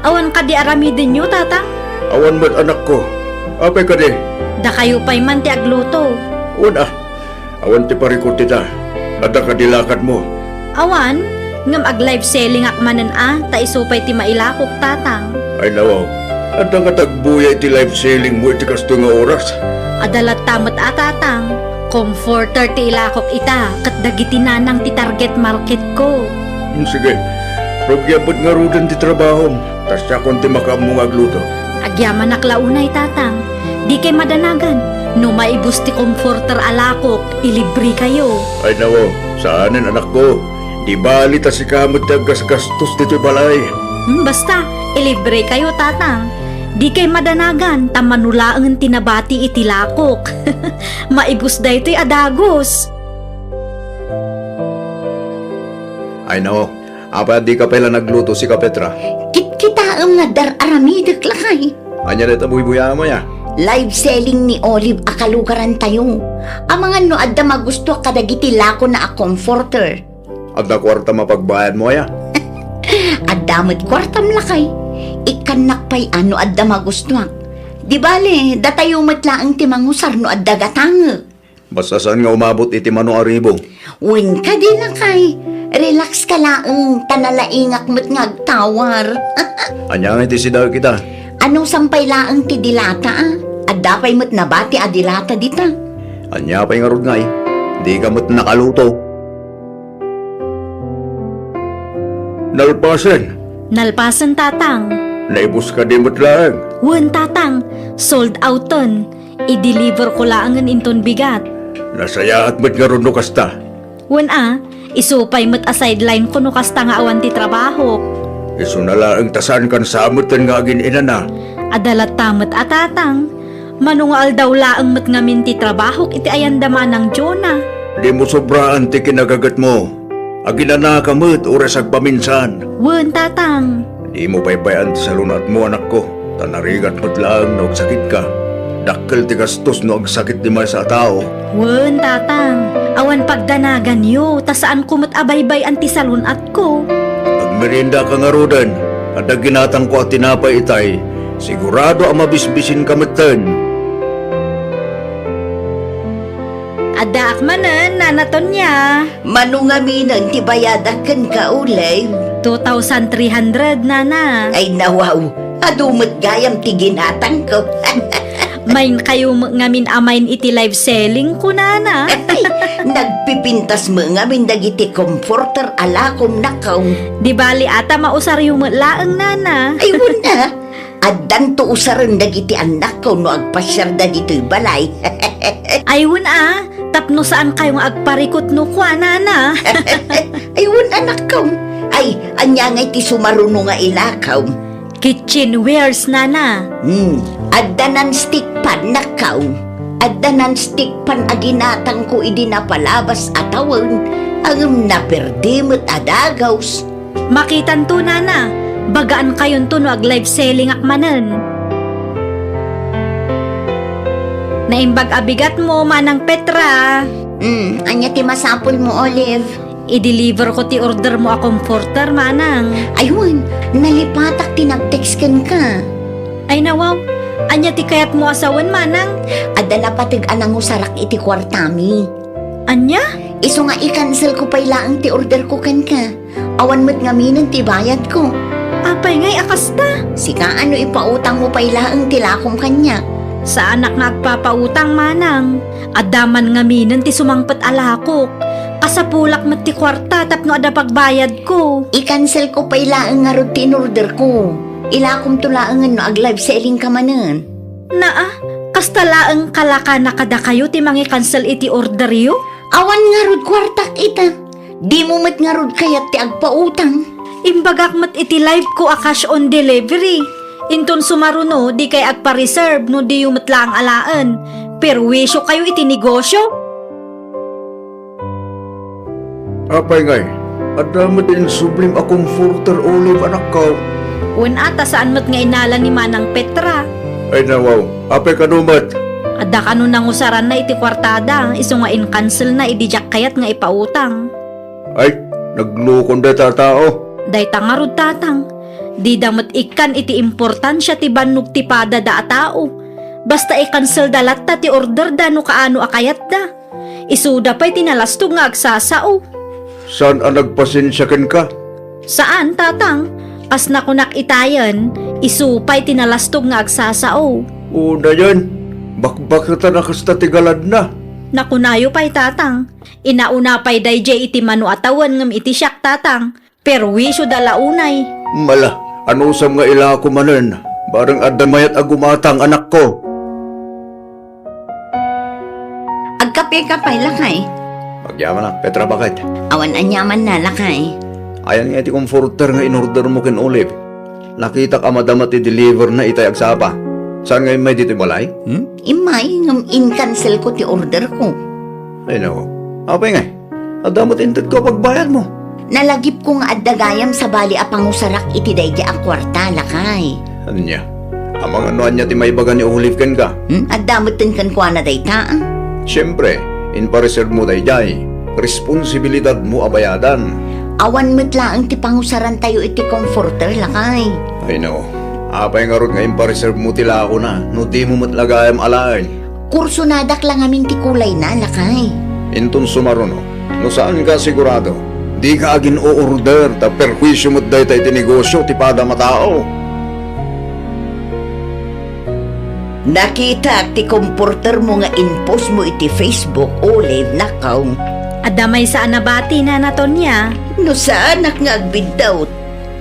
Awan kadi aramidenyo, Tatang? Awan met, anakko. Apay kadi? Dakayo pay man ti agluto. Wen a, awan ti parikut ita. Adda kadi lakadmo? Awan, ngem ag-live selling ak manen a, ta isu pay ti mailakok, Tatang. Ay nawaw, adda nga tagbuya iti live selling mo iti kastoy nga oras? Adda latta met a, Tatang. Comforter ti ilakok ita, ket dagiti nanang ti target market ko. Hmm, sige. Rugiam met ngaruden ti trabahom, ta siakon ti makaammo nga agluto. Agyamanak la unay, Tatang. Dikay madanagan. No maibus ti comforter a lakok, ilibrekayo. Ay nawaw, saanen, anakko. Di bali ta sika met ti aggasgastos ditoy balay. Hmm, basta, ilibrekayo, Tatang. Dikay madanagan, ta mano laengen ti nabati iti lakok. Maibus daytoy a dagus. Ay nawaw, apay a dika pay la nagluto, sika Petra? Kitkitaem nga dar-aramidek lakay. Ania dayta buybuyaam, aya? Live selling ni Olive a kalugarantayo. Amangan no adda magustuak kadagiti lakona a comforter. Adda kuartam a pagbayadmo, aya? Adda met kuartam lakay. Ikkannak pay a no adda magustuak. Di bale, datayo met laeng ti mangusar no adda gatangek. Basta saan nga umabot iti mano a ribu. Wen kadi lakay, relax ka laeng, ta nalaingak met nga agtawar. Ania ngay ti sidaek ita? Anusan pay laeng ti dilata a? Adda pay met nabati a dilata dita. Ania pay ngarud ngay? Dika met nakaluto. Nalpasen. Nalpasen, Tatang. Naibus kadi met laeng? Wen, Tatang. Sold outen. I-deliver ko laengen inton bigat. Nasayaat met ngarud no kasta. Wen a, isu pay met a sideline ko no kasta nga awan ti trabahok. Isuna laeng ta saankan sa metten nga agin-inana. Adda latta met a, Tatang. Mano nga aldaw laeng met ngamin ti trabahok iti ayanda manang Jonah. Dimo sobraan ti kinagagetmo. Aginanaka met uray sagpaminsan. Wen, Tatang. Dimo baybay-an ti salun-atmo, anakko, ta narigat met laeng no agsakitka. Dakkel ti gastos no agsakit ti maysa a tao. Wen, Tatang. Awan pagdanaganyo, ta saanko met a baybay-an ti salun-atko. Agmeriendaka ngaruden. Adda ginatangko a tinapay itay. Sigurado a mabisbisinka metten. Addaak manen, Nana Tonia. Mano ngaminen ti bayadak kenka, Olive? Two thousand three hundred, Nana. Ay, nawaw. Adu met gayam ti ginatangko. Main kayo met ngamin a main iti live selling ko, Nana. Ay, nagpipintas met ngamin dagiti comforter a lakom, nakkaw. Di bali, ata mausaryo met laeng, Nana. Ay, wen a. Addanto usaren dagiti annakko no agpasiarda ditoy balay. Ay, wen a, tapno saan kayo nga agparikut no kua, Nana. Ay, wen a, nakkaw. Ay, ania ngay ti sumaruno nga ilakaw? Kitchenwares, Nana. Hmm, adda non-stick pan, nakkaw. Adda non-stick pan a ginatangko idi napalabas a tawen, ngem naperdi met a dagus. Makitanto, Nana. Bagaan kayonto no ag-live selling ak manen. Naimbag a bigatmo, Manang Petra. Hmm, ania ti masapulmo, Olive? I-deliver ko ti order mo a comforter, Manang. Ay, wen, nalipatak ti nag-text kenka. Ay, nawaw. Ania ti kayatmo a sawen, Manang? Adda napateg a nangusarak iti kuartami. Ania? Isu nga i-cancel ko pay laeng ti order ko kenka. Awan met ngaminen ti bayadko. Apay ngay a kasta? Sika a no ipautangmo pay laeng ti lakom kaniak. Saanak nga agpapautang, Manang. Adda man ngaminen ti sumangpet a lakok. Kasapulak met ti kuarta tapno adda pagbayadko. I-cancelko pay laeng ngarud ti in-orderko. Ilakomto laengen no ag-live sellingka manen. Naa, kasta laeng kalakana kadakayo ti mangi-cancel iti orderyo? Awan ngarud kuartak ita. Dimo met ngarud kayat ti agpautang. Imbagak met iti liveko a cash on delivery. Inton sumaruno, dikay agpa-reserve no diyo met laeng alaen. Perwisiokayo iti negosio. Apay ngay, adda met insublim a comforter, Olive, anakko? Wen a, ta saan met nga inala ni Manang Petra. Ay, nawaw. Apay kano met? Adda kano nangusaranna iti kuartada, isu nga in-cancelna idi diak kayat nga ipautang. Ay, naglukon dayta a tao. Dayta ngarud, Tatang. Dida met ikkan iti importansia ti bannog ti padada a tao. Basta i-cancelda latta ti orderda no kaano a kayatda. Isuda pay ti nalastog nga agsasao. Saan a nagpasensia kenka? Saan, Tatang. Kas nakunak itayen, isu pay ti nalastog nga agsasao. Unayen, bakbaketan a kasta ti galadna. Nakunayo pay, Tatang. Inauna pay daydiay iti mano a tawen ngem iti siak, Tatang. Perwisioda la unay. Mala, anusam nga ilako manen? Bareng adda mayat a gumatang, anakko. Agkapeka pay, lakay. Agyamanak, Petra, baket? Awan aniamanna, lakay. Ayan nga iti comforter nga in-ordermo ken Olive. Nakitak a madama ti deliver na itay agsapa. Saan nga immay ditoy balay? Hmm? Immay, ngem in-cancelko ti orderko. Ay, nako. Apay ngay? Adda met intedko a pagbayadmo. Nalagipko nga adda gayam sabali a pangusarak iti daydi a kuarta, lakay. Ania? Amangan no ania ti maibaga ni Olive kenka? Hmm? Adda metten kenkuana dayta, a? Siempre, inpareservemo daydiay. Responsibilidadmo a bayadan. Awan met laeng ti pangusarantayo iti comforter, lakay. Ay, no. Apay ngarud nga inpareservemo ti lakona no dimo met la gayam alaen? Kursonadak la ngamin ti kulayna, lakay. Inton sumaruno, no saanka sigurado, dika agin-o-order ta perhuisio met dayta iti negosio ti padam a tao. Nakitak ti comfortermo nga in-postmo iti Facebook, Olive, nakaw. Adda maysa a nabati, Nana Tonia. No saanak nga agbiddaw,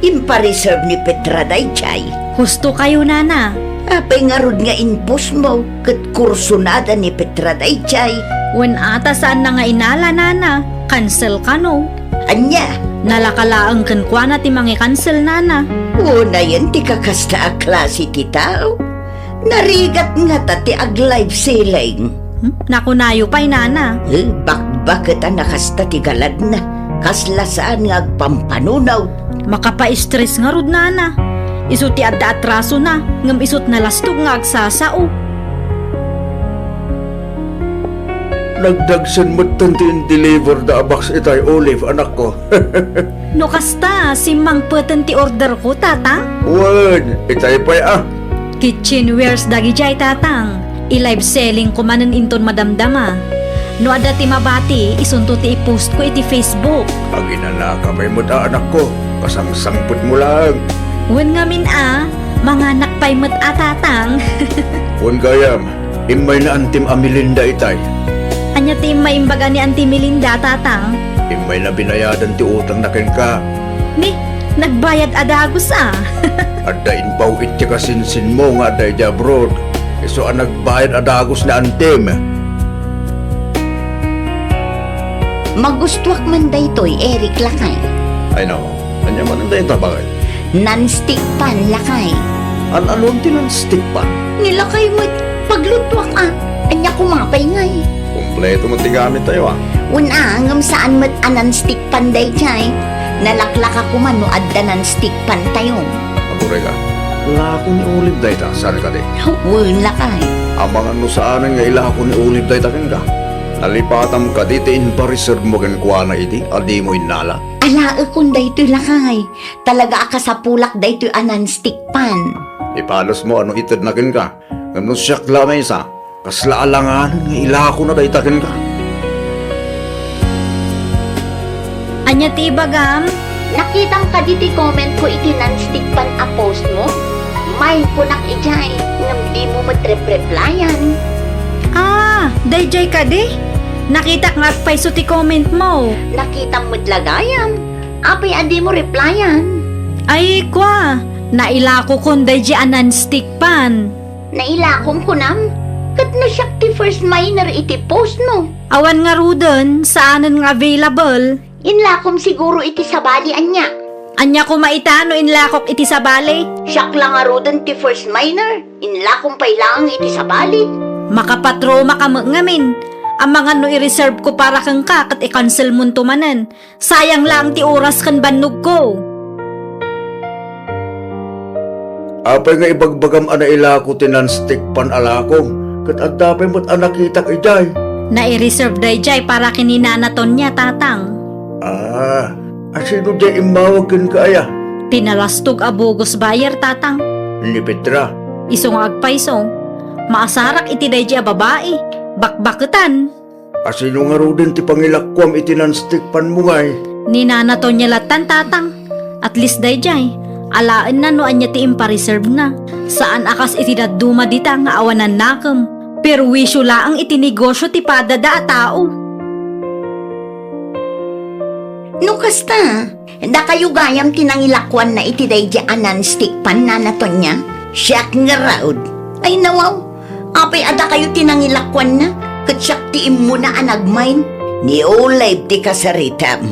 impareserve ni Petra daydiay. Husto kayo, Nana. Apay ngarud nga in-postmo ket kursonada ni Petra daydiay? Wen a, ta saanna nga inala, Nana. Cancel kano. Ania? Nalaka laeng kenkuana ti mangi-cancel, Nana. Unayen ti kakasta a klase ti tao. Narigat ngata ti ag-live selling. Hmm? Nakunayo pay, Nana. Eh, bakbaket a nakasta ti galadna. Kasla saan nga agpampanunaw. Makapa-stress ngarud, Nana. Isu ti adda atrasona, ngem isut nalastog nga agsasao. Nagdagsen metten ti in-deliver da a box itay, Olive, anakko. No kasta, simmangpeten ti orderko, Tatang? Wen, itay pay a. Kitchenwares dagidiay, Tatang. I-live selling ko manen inton madamdama. No adda ti mabati, isunto ti i-post ko iti Facebook. Aginanaka pay met a, anakko. Pasangsangpetmo laeng. Wen ngamin a, manganak pay met a, Tatang. Wen gayam, immayna antim a Melinda itay. Ania ti immay imbaga ni Anti Melinda, Tatang? Immayna binayadan ti utangna kenka. Ni, nagbayad a dagus a. Adda impaw-it ti kasinsinmo nga adda idiay abroad. Isu a nagbayad a dagus ni antim. Magustuak man daytoy, Eric, lakay. Ay, nako. Ania manen dayta, baket? Non-stick pan, lakay. An-anon ti non-stick pan? Ni lakay met, paglutuak a. Ania koma pay ngay? Kompleto met ti gamittayo a. Wen a, ngem saan met a non-stick pan daydiay. Nalaklaka koma no adda non-stick pan tayo. Aguray ka. Lako ni Olive dayta, saan kadi? Wen, lakay. Amangan no saanen nga ilako ni Olive dayta kenka. Nalipatam kadi ti inpareservemo kenkuana idi a dimo innala? Alaekon daytoy, lakay. Talaga a kasapulak daytoy a non-stick pan. Ipalosmo a no itedna kenka. Ngem no siak la a maysa, kasla alanganen nga ilakona dayta kenka. Ania ti ibagam? Nakitam kadi ti comment ko iti non-stick pan a post mo? Mine kunak idiay, ngem dimo met repreplayan. Ah, daydiay kadi? Nakitak nga agpayso ti comment mo. Nakitam met la gayam. Apay a dimo replyan? Ay, kua, nailakokon daydi a non-stick pan. Nailakom kunam? Ket no siak ti first miner iti post mo. Awan ngaruden, saanen nga available. Inlakom siguro iti sabali, ania? Ania koma ita no inlakok iti sabali? Siak la ngaruden ti first miner. Inlakom pay laeng iti sabali. Makapatroma ka met ngamin. Amangan no i-reserve ko para kenka ket i-cancel monto manen. Sayang laeng ti oras ken bannogko. Apay nga ibagbagam a nailako ti non-stick pan a lakom, ket adda pay met a nakitak idiay? Nai-reserve daydiay para ken ni Nana Tonia, Tatang. Ah, asino diay immawag kenka aya? Ti nalastog a bogus buyer, Tatang. Ni Petra? Isu nga agpayso. Maasarak iti daydiay a babai. Bakbaketan. Asino ngaruden ti pangilakuam iti non-stick pan mo ngay? Ni Nana Tonia lattan, Tatang. At least daydiay, alaenna no ania ti impareserve na. Saan a kas iti dadduma dita nga awan nakem. Perwisyo laeng iti negosyo ti padada a tao. No kasta, dakayo gayam ti nangilakuanna iti daydi a non-stick pan, Nana Tonia? Siak ngarud. Ay, nawaw. Apay a dakayo ti nangilakuanna? Ket siak ti immuna a nagmain. Ni Olive ti kasaritam.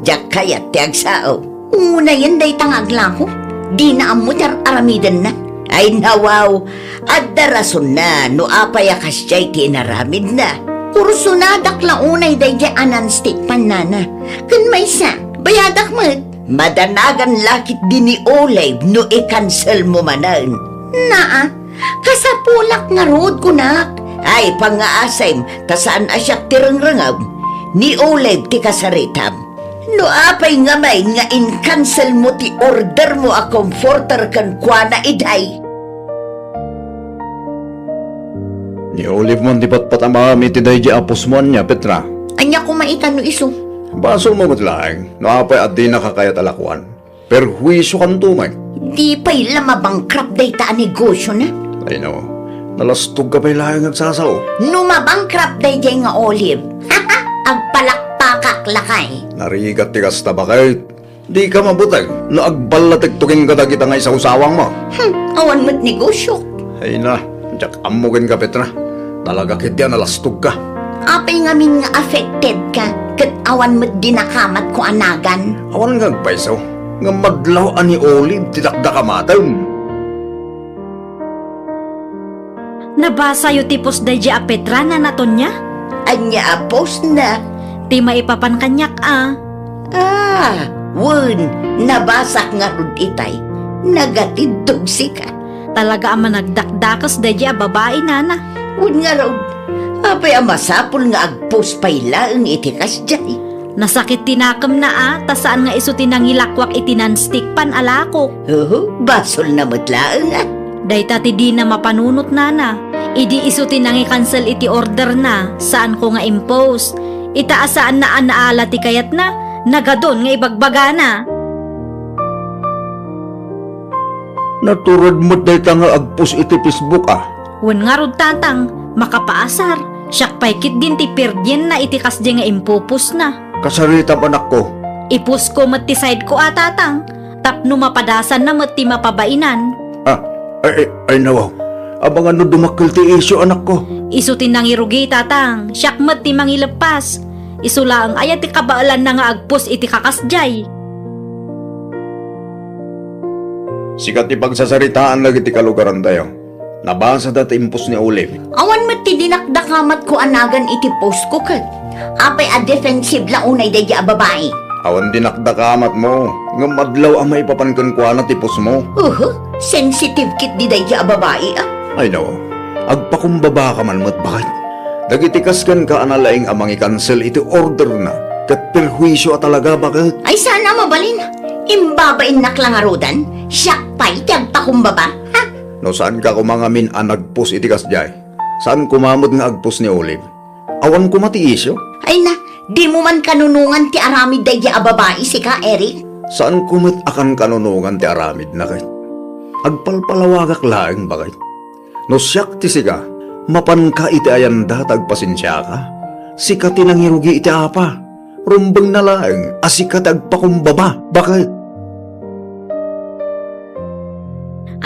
Diak kayat ti agsao. Unayen dayta nga aglako. Dina ammo ti ar-aramidenna. Ay, nawaw. Adda rasonna no apay a kasdiay ti inaramidna. Kursonadak la unay daydiay a non-stick pan, Nana. Ken maysa, bayadak met. Madanagan la ketdi ni Olive no i-cancel mo manen. Naa, kasapulak ngarud, kunak. Ay, pangngaasim, ta saan a siak ti rengrengem. Ni Olive ti kasaritam. No apay ngamin nga in-cancel mo ti order mo a comforter kenkuana idiay? Ni Olive man ti patpatamam iti daydi a post mo ania, Petra? Ania koma ita no isu? Basolmo met laeng, no apay a dinaka kayat a lakuan. Perhuisiokanto met. Di pay la mabankrupt dayta a negosiona? Ay no, nalastogka pay laeng agsasao. No mabankrupt daydiay nga Olive, agpalakpakak lakay. Narigat ti kasta, baket. Dika mabuteng no agballatekto kenka dagita nga isausawangmo. Hmm, awan met negosiok. Ay na, diak ammo kenka, Petra. Talaga ketdi a nalastogka. Apay ngamin nga affected ka, ket awan met dinakamatko a nagan? Awan nga agpayso, ngem madlaw a ni Olive ti dakdakamatem. Nabasayo ti post daydi a Petra, Nana Tonia? Ania a postna? Ti maipapan kaniak a. Ah, wen, nabasak ngarud itay. Nagatiddog sika. Talaga a managdakdakes daydi a babai, Nana. Wen ngarud, apay a masapul nga agpost pay laeng iti kasdiay? Nasakit ti nakemna a, ta saan nga isu ti nangilakuak iti non-stick pan a lakok. Oho, basolna met laeng a. Dayta ti dina mapanunot, Nana. Idi isu ti nangikansel iti orderna, saanko nga impost. Ita a saanna a naala ti kayatna, nagadun nga ibagbagana. Natured met dayta nga agpost iti Facebook a. Wen ngarud, Tatang, makapaasar. Siak pay ketdin ti pirdienna iti kasdi nga impopostna. Kasaritam, anakko. Ipostko met ti sideko a, Tatang, tapno mapadasanna met ti mapabainan. Ah, ay, ay, ay, nawaw. Amangan no dumakkel ti isyu, anakko. Isu ti nangirugi, Tatang. Siak met ti mangileppas. Isu laeng aya ti kabaelanna nga agpost iti kakasdiay? Sika ti pagsasaritaan dagiti kalugarantayo. Nabasada ti impost ni Olive. Awan met ti dinakdakamatko a nagan iti postko ket. Apay a defensive la unay daydi a babai? Awan dinakdakamatmo, ngem adlaw a maipapan kenkuana ti postmo. Uhu, sensitive ketdi daydi a babai a. Ay no, agpakumbabaka man met, baket. Dagiti kas kenka a nalaing a mangikansel iti orderna, ket perhuisyo a talaga, baket. Ay, saan a mabalin. Imbabainnak la ngaruden, siak pay ti agpakumbaba. Ha? No saanka koma ngamin a nagpost iti kasdiay, saan koma met nga agpost ni Olive. Awan koma ti isyu. Ay na, dimo man kanunongan ti aramid daydi a babai, sika, Eric? Saanko met a kankanunongan ti aramidna, ket agpalpalawagak laeng, baket. No siak ti sika, mapanka iti ayanda ta agpasensiaka. Sika ti nangirugi iti apa. Rumbengna laeng a sika ti agpakumbaba. Baket.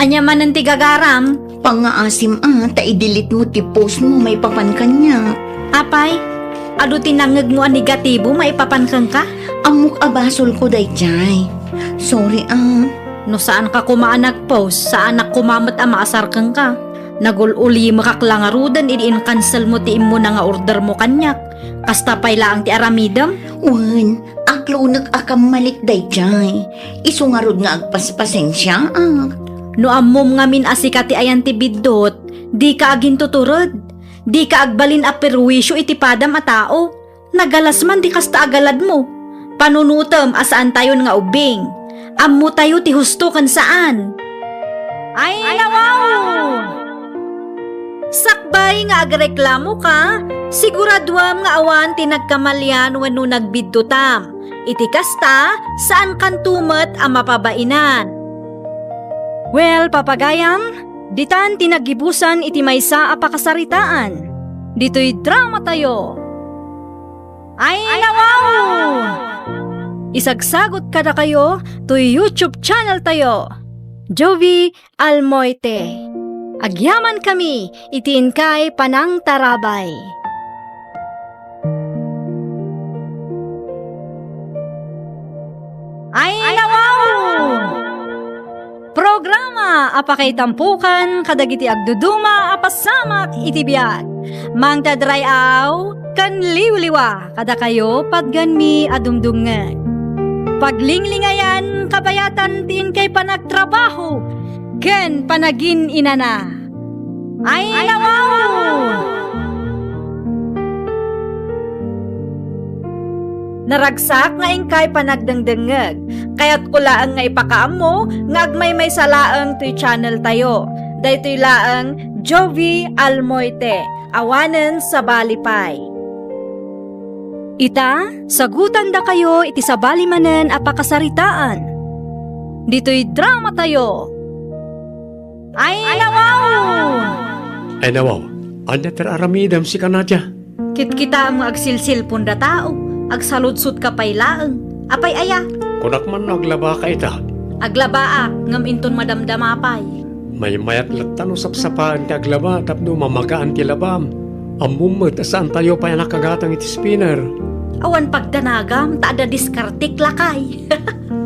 Ania manen ti gagaram? Pangngaasim a ta i-delete mo ti post mo maipapan kaniak. Apay, adu ti nangngegmo a negatibo maipapan kenka? Ammok a basolko daydiay. Sorry a. No saanka koma a nag-post, saanak koma met a maasar kenka. Nagul-ulimekak la ngaruden idi in-cancelmo ti immuna nga ordermo kaniak. Kasta pay laeng ti aramidem? Wen, aklonek a kammalik daydiay. Isu ngarud nga agpaspasensiaak. No ammom ngamin a sika ti ayan ti biddut, dika agintutured. Dika agbalin a perwisyo iti padam a tao. Nagalas man ti kasta a galadmo. Panunotem a saantayon nga ubbing. Ammotayo ti husto ken saan. Ay, nawaw! Sakbay nga agreklamoka, siguraduam nga awan ti nagkamalian wenno nagbiddutam. Iti kasta, saankanto met a mapabainan. Well, papagayam, ditan ti naggibusan iti maysa a pakasaritaan. Ditoy dramatayo. Ay, nawaw! Isagsagot kadakayo toy YouTube channel tayo, Jovi Almoite. Agyamankami iti inkay panangtarabay. Ay, nawaw! Programa a pakaitampokan kadagiti agduduma a pasamak iti biag. Mangtadray-aw ken liwliwa kadakayo patgenmi a dumdumngeg. Paglinglingayan kabayatan ti inkay panagtrabaho ken panagin-inana. Ay, nawaw! Naragsak nga inkay panagdengdengngeg. Kayatko laeng nga ipakaammo nga agmaymaysa laeng toy channel tayo. Daytoy laeng Jovi Almoite, awanen sabali pay. Ita, sagutandakayo iti sabali manen a pakasaritaan. Ditoy dramatayo. Ay, nawaw! Ay, nawaw. Ania ti aramidem sika, Nadia? Kitkitaem nga agsilsilpon da tao, agsaludsodka pay laeng. Apay aya? Kunak man no aglabaka ita. Aglabaak, ngem inton madamdama pay. Maymayat latta no sapsapaen ti aglaba tapno mamagaan ti labam. Ammom met a saantayo pay a nakagatang iti spinner. Awan pagdanagam, ta adda diskartek lakay.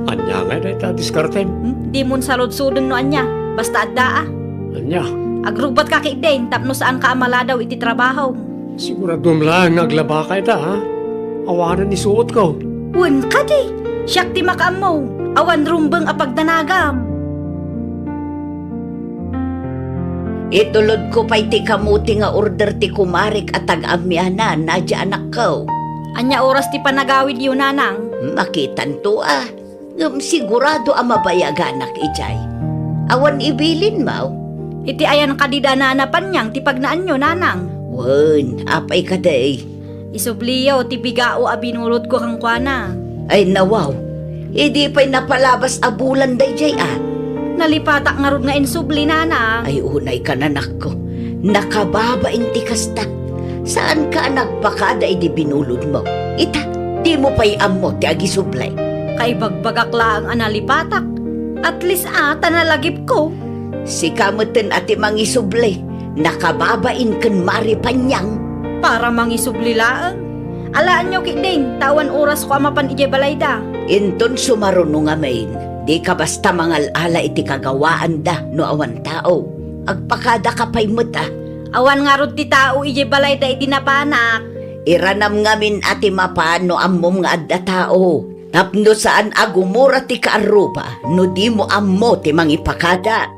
Ania ngay dayta a diskartem? Hmm? Dimon saludsoden no ania, basta adda a. Ania? Agrubbatka ketdin tapno saanka a maladaw iti trabahom. Siguraduem laeng nga aglabaka ita, ha? Awanen isuotko. Wen kadi, siak ti makaammo. Awan rumbeng a pagdanagam. Itulodko pay ti kamote nga order ti kumarek a taga-Amianan, Nadia anakko. Ania oras ti panagawidyo, nanang? Makitanto a. Ngem sigurado a mabayaganak idiay. Awan ibilin, maw? Iti ayan kadi da Nana Panyang ti pagnaanyo, nanang? Wen, apay kadi? Isubliyo ti bigao a binulotko kenkuana. Ay, nawaw. Idi pay napalabas a bulan daydiay a. Nalipatak ngarud nga insubli, nanang. Ay, unay ka, anakko. Nakababain ti kasta. Saanka a nagpakada idi binulodmo. Ita, dimo pay ammo ti agisubli. Kaibagbagak laeng a nalipatak. At least a, ta nalagipko. Sika metten a ti mangisubli. Nakababain ken Mari Panyang. Para mangisubli laeng. Alaenyo ketdin, ta awan orasko a mapan idiay balayda. Inton sumaruno ngamin, dika basta mangal-ala iti kagawaanda no awan tao. Agpakadaka pay met a. Awan ngarud ti tao idiay balayda idi napanak. Iranam ngamin a ti mapan no ammom nga adda tao. Tapno saan a gumura ti kaarruba no dimo ammo ti mangipakada.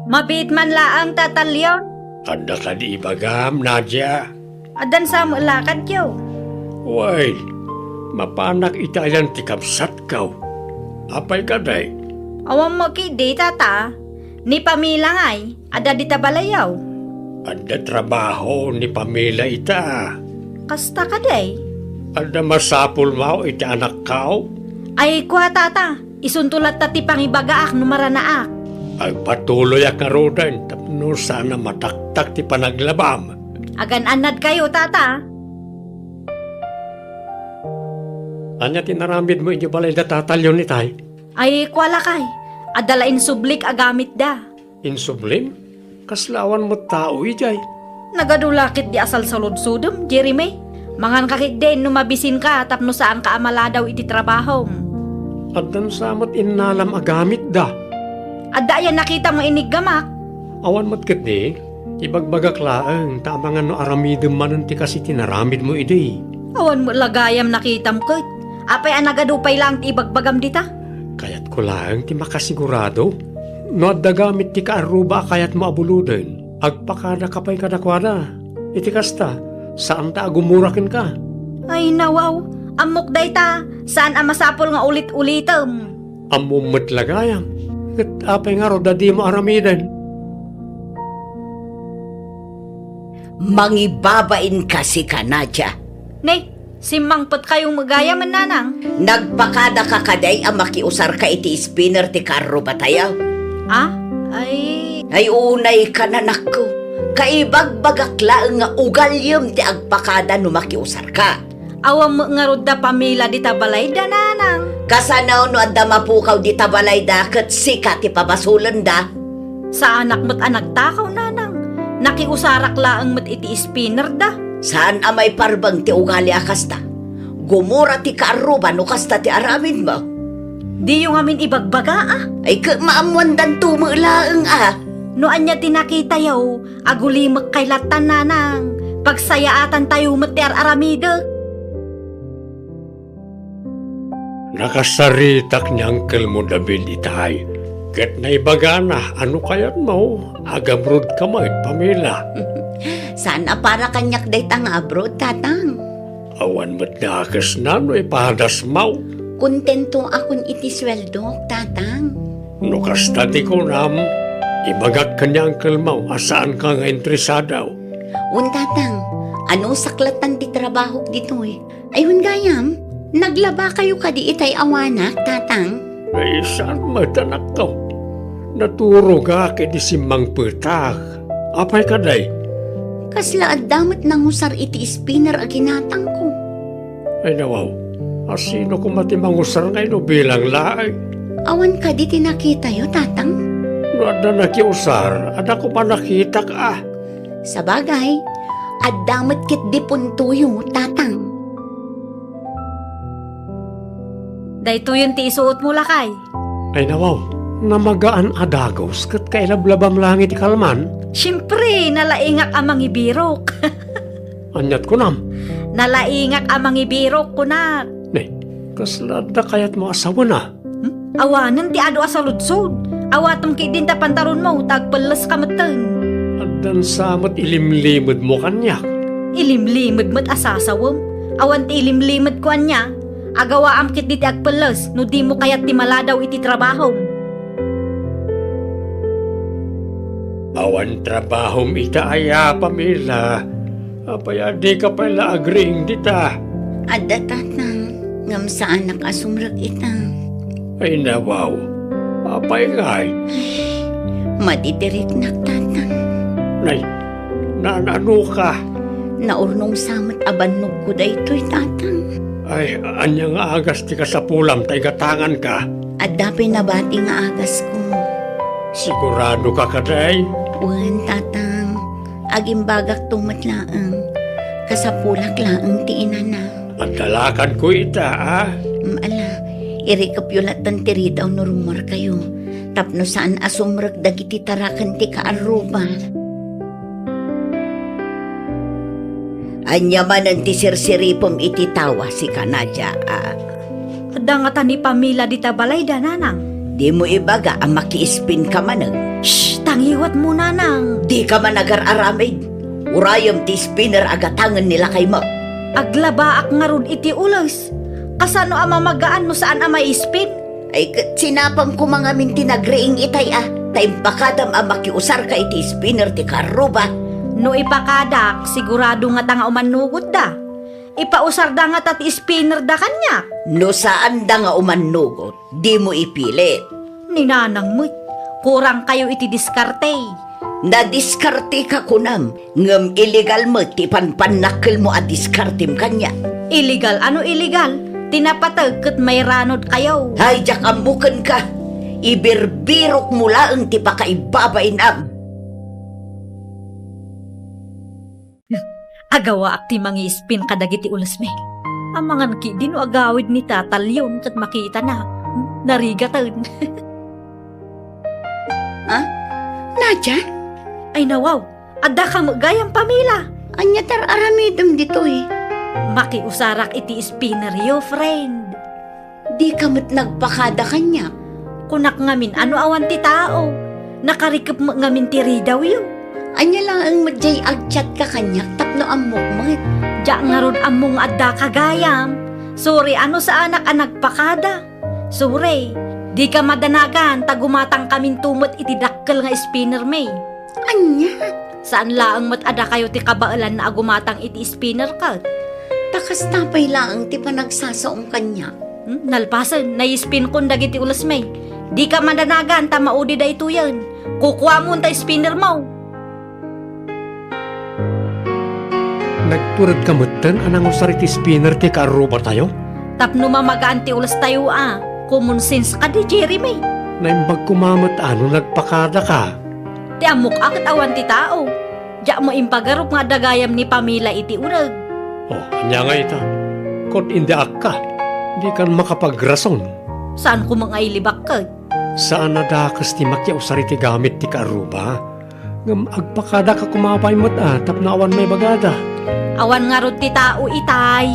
Mabiit man laeng, Tata Leon. Adda kadi ibagam, Nadia? Addan sa met lakadyo. Wen, mapanak ita ayan ti kabsatko. Apay kadi? Awan met ketdi, Tata. Ni Pamela ngay, adda dita balayyo. Adda trabaho ni Pamela ita. Kasta kadi? Adda masapulmo iti anakko? Ay, kua, Tata. Isunto latta ti pangibagaak no maranaak. Agpatuloyak ngaruden tapno saan a mataktak ti panaglabam. Agan-annadkayo, tata. Ania ti naramidmo idiay balay da tata Leon itay? Ay, kua lakay, adda la insublik a gamitda. Insublim? Kasla awan met tao idiay. Nagadu la ketdi a salsaludsodem, Jeremy. Manganka ketdin no mabisinka tapno saanka a maladaw iti trabahom. Addan sa met innalam a gamitda. Adda aya nakitam nga iniggamak? Awan met ketdi. Ibagbagak laeng ta amangan no aramidem manen ti kas iti naramidmo idi. Awan met la gayam nakitam ket. Apay a nagadu pay laeng ti ibagbagam dita? Kayatko laeng ti makasigurado. No adda gamit ti kaarruba a kayatmo a buloden, agpakadaka pay kadakuada. Iti kasta, saanta a gumura kenka. Ay, nawaw. Ammok dayta. Saan a masapul nga ulit-ulitem. Ammom met la gayam. Ket apay ngarud a dimo aramiden? Mangibabain kasi ka, Nadia. Ne, simmangpetkayo met gayam, nanang. Nagpakadaka kadi a makiusarka iti spinner ti karrubatayo? Ah? Ay. Ay, unay ka, nanakko. Kaibagbagak laeng nga ugaliem ti agpakada no makiusarka. Awan met ngarud da pamila dita balayda, nanang. Kasano no adda mapukaw dita balayda ket sika ti pabasolenda? Saanak met a nagtakaw, nanang. Nakiusarak laeng met iti spinner da. Saan a maiparbeng ti ugali a kasta. Gumura ti kaarruba no kasta ti aramidmo. Diyo ngamin ibagbaga, a? Ay, ket maammoandanto met laeng, a? No ania ti nakitayo, agulimekkay lattan, nanang. Pagsayaatantayo met ti ar-aramidek. Nakasaritak ni Uncle mo David itay, ket naibagana a no kayatmo, agamrudka met, pamila. Saan a para kaniak dayta nga abroad, tatang. Awan met dakesna no ipadasmo. Kontento akon iti sueldok, tatang. No kasta ti kunam, ibagak ken ni Uncle mo a saanka nga interesado. Wen, tatang, anusak lattan ti trabahok ditoy. Ay, wen gayam, naglabakayo kadi itay awanak, tatang? Ay, saan met, anakko. Naturogak idi simmangpetak. Apay kadi? Kasla adda met nangusar iti spinner a ginatangko. Ay, nawaw. A sino koma ti mangusar nga inubilang laeng? Awan kadi ti nakitayo, tatang? No adda nakiusar, adda koma nakitak, a. Sabagay, adda met ketdi puntoyo, tatang. Daytoyen ti isuotmo, lakay. Ay, nawaw, namagaan a dagus ket kailablabam laeng iti kalman. Siempre, nalaingak a mangibirok. Aniat kunam? Nalaingak a mangibirok, kunak. Ne, kasla adda kayatmo a sawena? Hmm? Awanen ti adu a saludsod. Awatem ketdin ta pantalonmo, ta agpelleska metten. Addan sa met ilimlimedmo kaniak. Ilimlimed met a sasawem. Awan ti ilimlimedko ania. Agawaam ketdi ti agpelles no dimo kayat ti maladaw iti trabahom. Awan trabahom ita aya, pamila. Apay a dika pay la agriing dita? Adda, tatang, ngem saanak a sumrek ita. Ay, nawaw. Apay ngay? Madi ti riknak, tatang. Nay, naan-ano ka? Naurnong sa met a bannogko daytoy, tatang. Ay, ania nga agas ti kasapulam ta igatanganka? Adda pay nabati nga agasko. Sigurado ka kadi? Wen, tatang. Agimbagakto met laeng. Kasapulak laeng ti inana. Agdalakanko ita, a? Mm, ala, irikepyo lattan ti ridaw no rummuarkayo, tapno saan a sumrek dagiti taraken ti kaarruba. Ania manen ti sirsiripem iti tawa, sika, Nadia, a? Adda ngata ni Pamela dita balayda, nanang. Dimo ibaga a makiispin ka manen? Shh! Tangiwatmo, nanang. Dika man agar-aramid. Urayem ti spinner a gatangen ni lakaymo. Aglabaak ngarud iti ules. Kasano a mamagaan no saan a maispin? Ay, ket sinapam koma ngamin ti nagriing itay a, ta impakadam a makiusarka iti spinner ti karruba. No ipakadak, sigurado ngata nga umannugotda. Ipausarda ngata ti spinnerda kaniak. No saanda nga umannugot, dimo ipilit. Ni nanang met, kurangkayo iti diskarte. Nadiskarteka kunam, ngem illegal met ti panpannakkelmo a diskartem kaniak. Illegal? Ano illegal? Ti napateg ket mairanudkayo. Hay, diak ammo kenka. Ibirbirokmo laeng ti pakaibabainam. Agawaak ti mangi-spin kadagiti ulesmi. Amangan ketdi no agawid ni Tata Leon ket makitana. Narigaten. Ah? Nadia? Ay, nawaw. Addaka met gayam, Pamela. Ania ti ar-aramidem ditoy? Makiusarak iti spinneryo, friend. Dika met nagpakada kaniak. Kunak ngamin a no awan ti tao. Nakarikep met ngamin ti ridawyo. Ania laeng met diay agchatka kaniak tapno ammok met. Diak ngarud ammo nga addaka gayam. Sorry a no saanak a nagpakada. Sorry, dika madanagan ta gumatangkaminto met iti dakkel nga spinnermi. Ania? Saan laeng met a dakayo ti kabaelanna a gumatang iti spinner ket? Ta kasta pay laeng ti panagsasaom kaniak. Hmm, nalpasen, nai-spinkon dagiti ulesmi. Dika madanagan ta maudi daytoyen. Kukuamon ta spinnermo. Nagturedka metten a nangusar iti spinner ti kaarrubatayo? Tapno mamagaan ti ulestayo a, common sense kadi, Jeremy. Naimbag koma met a no nagpakadaka. Ti ammok a ket awan ti tao. Diak met impagarup nga adda gayam ni Pamela iti uneg. Oh, ania ngay ita? Ket indiakka, dikan makapagrason. Saan koma nga ilibak ket? Saan a dakes ti makiusar iti gamit ti kaarruba. Ngem agpakadaka koma pay met a tapno awan maibagada. Awan ngarud ti tao itay.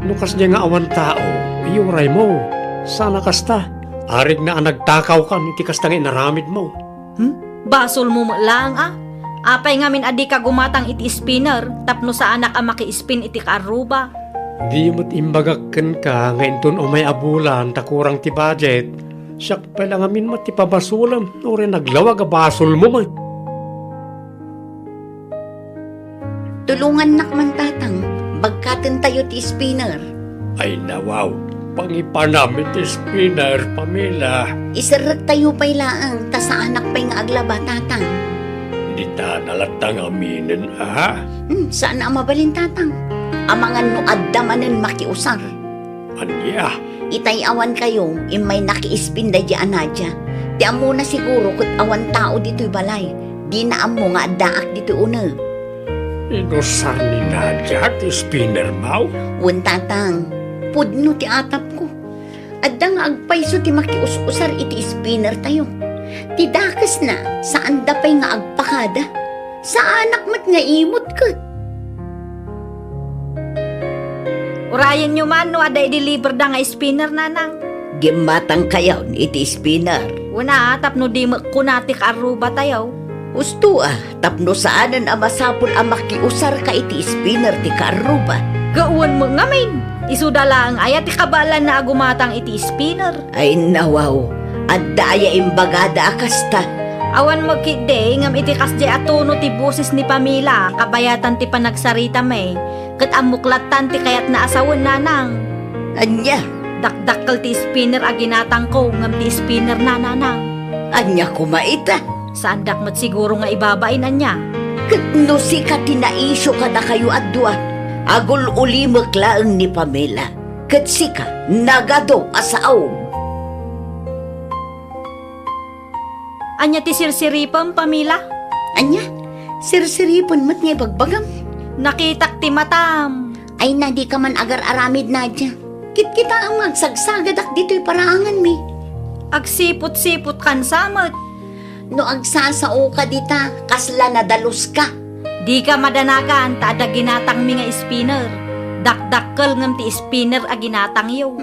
No kasdiay nga awan tao, iyuraymo. Saan a kasta. Arigna a nagtakawkan iti kasta nga inaramidmo. Hmm? Basolmo met laeng a. Apay ngamin a dika gumatang iti spinner tapno saanak a maki-spin iti kaarruba? Di met imbagak kenka nga inton umay a bulan ta kurang ti budget, siak pay la ngamin met ti pabasolem, uray naglawag a basolmo met. Tulongannak man, Tatang. Bagkatentayo ti spinner. Ay, nawaw. Pangipanam iti spinner, Pamela. Iserrektayo pay laeng, ta saanak pay nga aglaba, Tatang. Dita na latta ngaminen, a? Hmm, saan a mabalin, Tatang. Amangan no adda manen makiusar. Ania? Itay awan kayo, immay nakiispin daydi a Nadia. Ti ammona siguro ket awan tao ditoy balay. Dina ammo nga addaak ditoy uneg. Inusar ni Nadia ti spinner mo? Wen, Tatang. Pudno ti atapko. Adda nga agpayso ti makius-usar iti spinner tayo. Ti dakesna, saanda pay nga agpakada. Saanak met nga imut ket. Urayenyo man no adda i-deliver da nga spinner, Nanang. Gimmatang kayon iti spinner. Wen a, tapno di met kuna ti kaarruba tayo. Usto a, tapno saanen a masapul a makiusarka iti spinner ti kaarruba. Gawen met ngamin, isuda laeng aya ti kabaelanna a gumatang iti spinner? Ay, nawaw, adda aya imbagada a kasta? Awan met ketdi, ngem iti kasdiay a tono ti boses ni Pamela, kabayatan ti panagsaritami, ket ammok lattan ti kayatna a sawen, Nanang. Ania? Dakdakkel ti spinner a ginatangko, ngem ti spinner na, Nanang. Ania koma ita? Saandak met siguro nga ibabain, ania? Ket no sika ti naisyo kadakayo a dua, agul-ulimek laeng ni Pamela. Ket sika, nagadu a saom. Ania ti sirsiripem, Pamela? Ania? Sirsiripen met nga ibagbagam? Nakitak ti matam. Ay na, dika man agar-aramid, Nadia. Kitkitaem nga agsagsagadak ditoy paraanganmi. Agsipot-sipot kan samet. No agsasaoka dita, kasla nadaluska. Dika madanagan ta adda ginatangmi nga spinner. Dakdakkel ngem ti spinner a ginatangyo.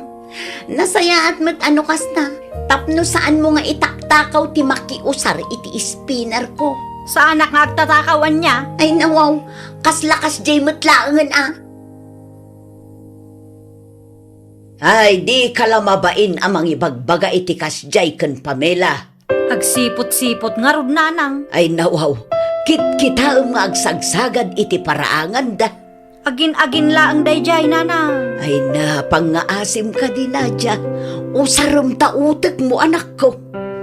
Nasayaat met a no kasta, tapno saanmo nga itaktakaw ti makiusar iti spinner ko. Saanak nga agtatakaw, ania? Ay, nawaw, kasla kasdiay met laengen a. Ay, dika la mabain a mangibagbaga iti kasdiay ken Pamela. Agsipot-sipot ngarud, Nanang. Ay, nawaw, kitkitaem nga agsagsagad iti paraanganda. Agin-agin laeng daydiay, Nanang. Ay, napangngaasim kadi, Nadia. Usarem ta utekmo, anakko.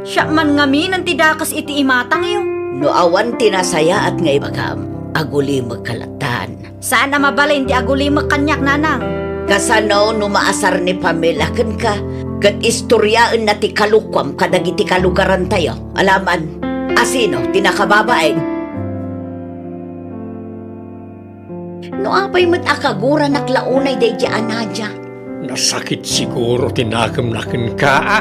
Siak man ngaminen ti dakes iti imatangyo. No awan ti nasayaat nga ibagam, agulimekka lattan. Saan a mabalin ti agulimek kaniak, nanang. Kasano no maasar ni Pamela kenka, ket istoriaenna ti kalokuam kadagiti kalugarantayo? Alaman, asino ti nakababain? No apay met a kaguranak la unay daydiay a Nadia? Nasakit siguro ti nakemna kenka, a?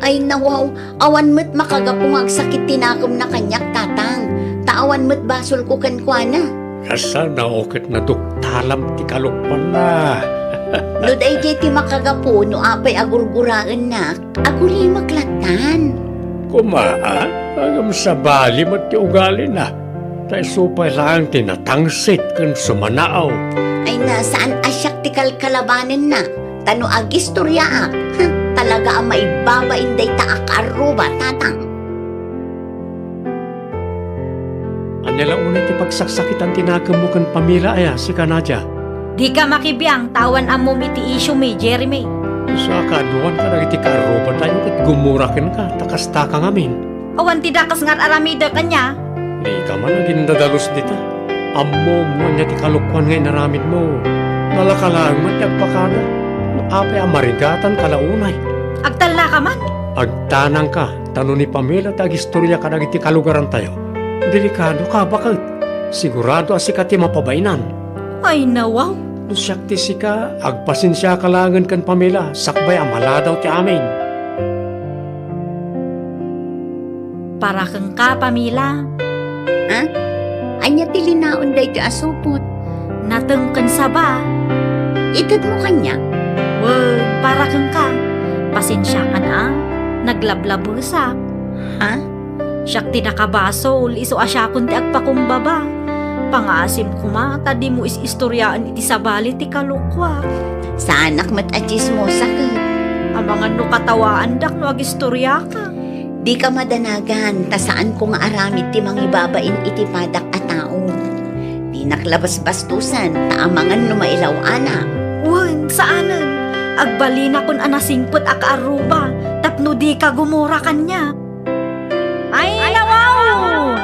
Ay, nawaw, awan met makagapu nga agsakit ti nakemna kaniak, tatang, ta awan met basolko kenkuana. Kasano ket naduktalam ti kalokuanna? No daydiay ti makagapu no apay a gurguraennak, agulimek lattan. Koma, a? Ngem sabali met ti ugalina. Ta isu pay laeng ti natangsit ken sumanaaw. Ay na, saan a siak ti kalkalabanenna. Ta no agistoriaak, hmm, talaga a maibabain dayta a kaarruba, tatang. Ania la unay ti pagsaksakitan ti nakemmo ken Pamela aya, sika, Nadia? Dika makibiang ta awan ammom iti issue mi, Jeremy. Isu a kaaduan kadagiti kaarrubatayo ket gumura kenka, ta kastaka ngamin. Awan ti dakes nga ar-aramidek, ania? Dika man agindadalus dita. Ammom no ania ti kalokuan nga inaramidmo. Nalaka laeng met ti agpakada. No apay a marigatanka la unay. Agtallaka man? Agtanangka, ta no ni Pamela ti agistoria kadagiti kalugarantayo, delikadoka baket. Sigurado a sika ti mapabainan. Ay, nawaw. No siak ti sika, agpasensiaka laengen ken Pamela, sakbay a maladaw ti amin. Para kenka, Pamela. Ha? Ania ti linaon daytoy a supot? Nateng ken saba. Itedmo kaniak? Wen, para kenka. Pasensiakan a, naglablabesak. Ha? Siak ti nakabasol, isu a siakon ti agpakumbaba. Pangaasim koma ta dimo is-istoriaen iti sabali ti kalokuak. Saanak met a tsismosa ket. Amangan no katawaandak no agistoriaka. Dika madanagan, ta saanko nga aramid ti mangibabain iti padak a tao. Dinak la basbastosan, ta amangan no mailaw-anak. Wen, saanen. Agbalinakon a nasingpet a kaarruba, tapno dika gumura kaniak. Ay, nawaw!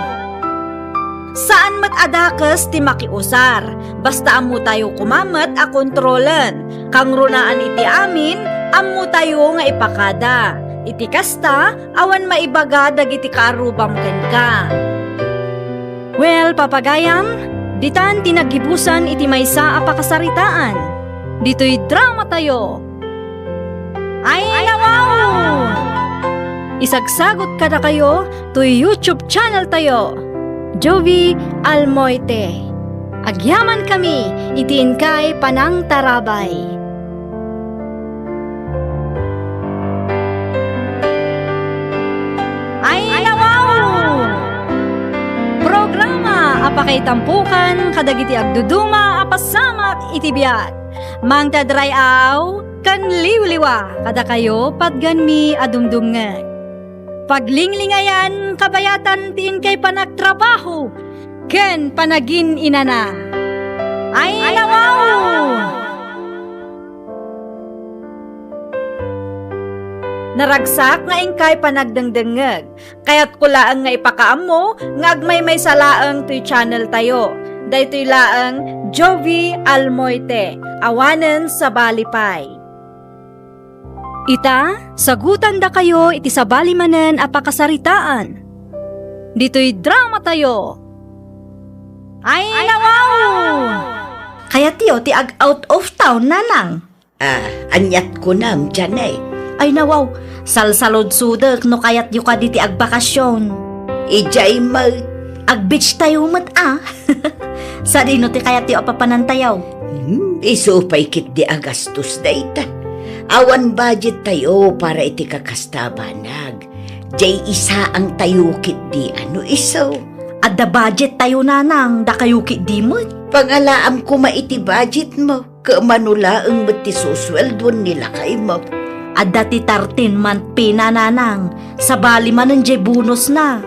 Saan met a dakes ti makiusar, basta ammotayo koma met a kontrolen. Kangrunaan iti amin, ammotayo nga ipakada. Iti kasta, awan maibaga dagiti kaarrubam kenka. Well, papagayam, ditan ti naggibusan iti maysa a pakasaritaan. Ditoy dramatayo. Ay, nawaw! Isagsagot kadakayo toy YouTube channel tayo, Jovi Almoite. Agyamankami iti inkay panangtarabay. Ay, nawaw! Programa a pakaitampokan kadagiti agduduma a pasamak iti biag. Mangted ray-aw ken liwliwa kadakayo patgenmi a dumdumngeg. Paglinglingayan kabayatan ti inkay panagtrabaho ken panagin-inana. Ay, nawaw! Naragsak nga inkay panagdengdengngeg. Kayatko laeng nga ipakaammo nga agmaymaysa laeng toy channel tayo. Daytoy laeng Jovi Almoite, awanen sabali pay. Ita, sagutandakayo iti sabali manen a pakasaritaan. Ditoy dramatayo. Ay, nawaw! Kayatyo ti ag-out of town, nanang? Ah, aniat kunam, Janet? Ay, nawaw, salsaludsodek no kayatyo kadi ti agbakasyon. Idiay met. Ag-beach tayo met, a. Sadino ti kayatyo a papanantayo? Hmm, isu pay ketdi a gastos dayta. Awan budget tayo para iti kakasta a banag. Diay isaang tayo ketdi a no isu. Adda budget tayo, nanang, dakayo ketdi met. Pangalaam koma iti budget mo. Ket mano laeng met ti susueldon ni lakaymo? Adda ti thirteen month pay na, nanang. Sabali manen diay bonus na.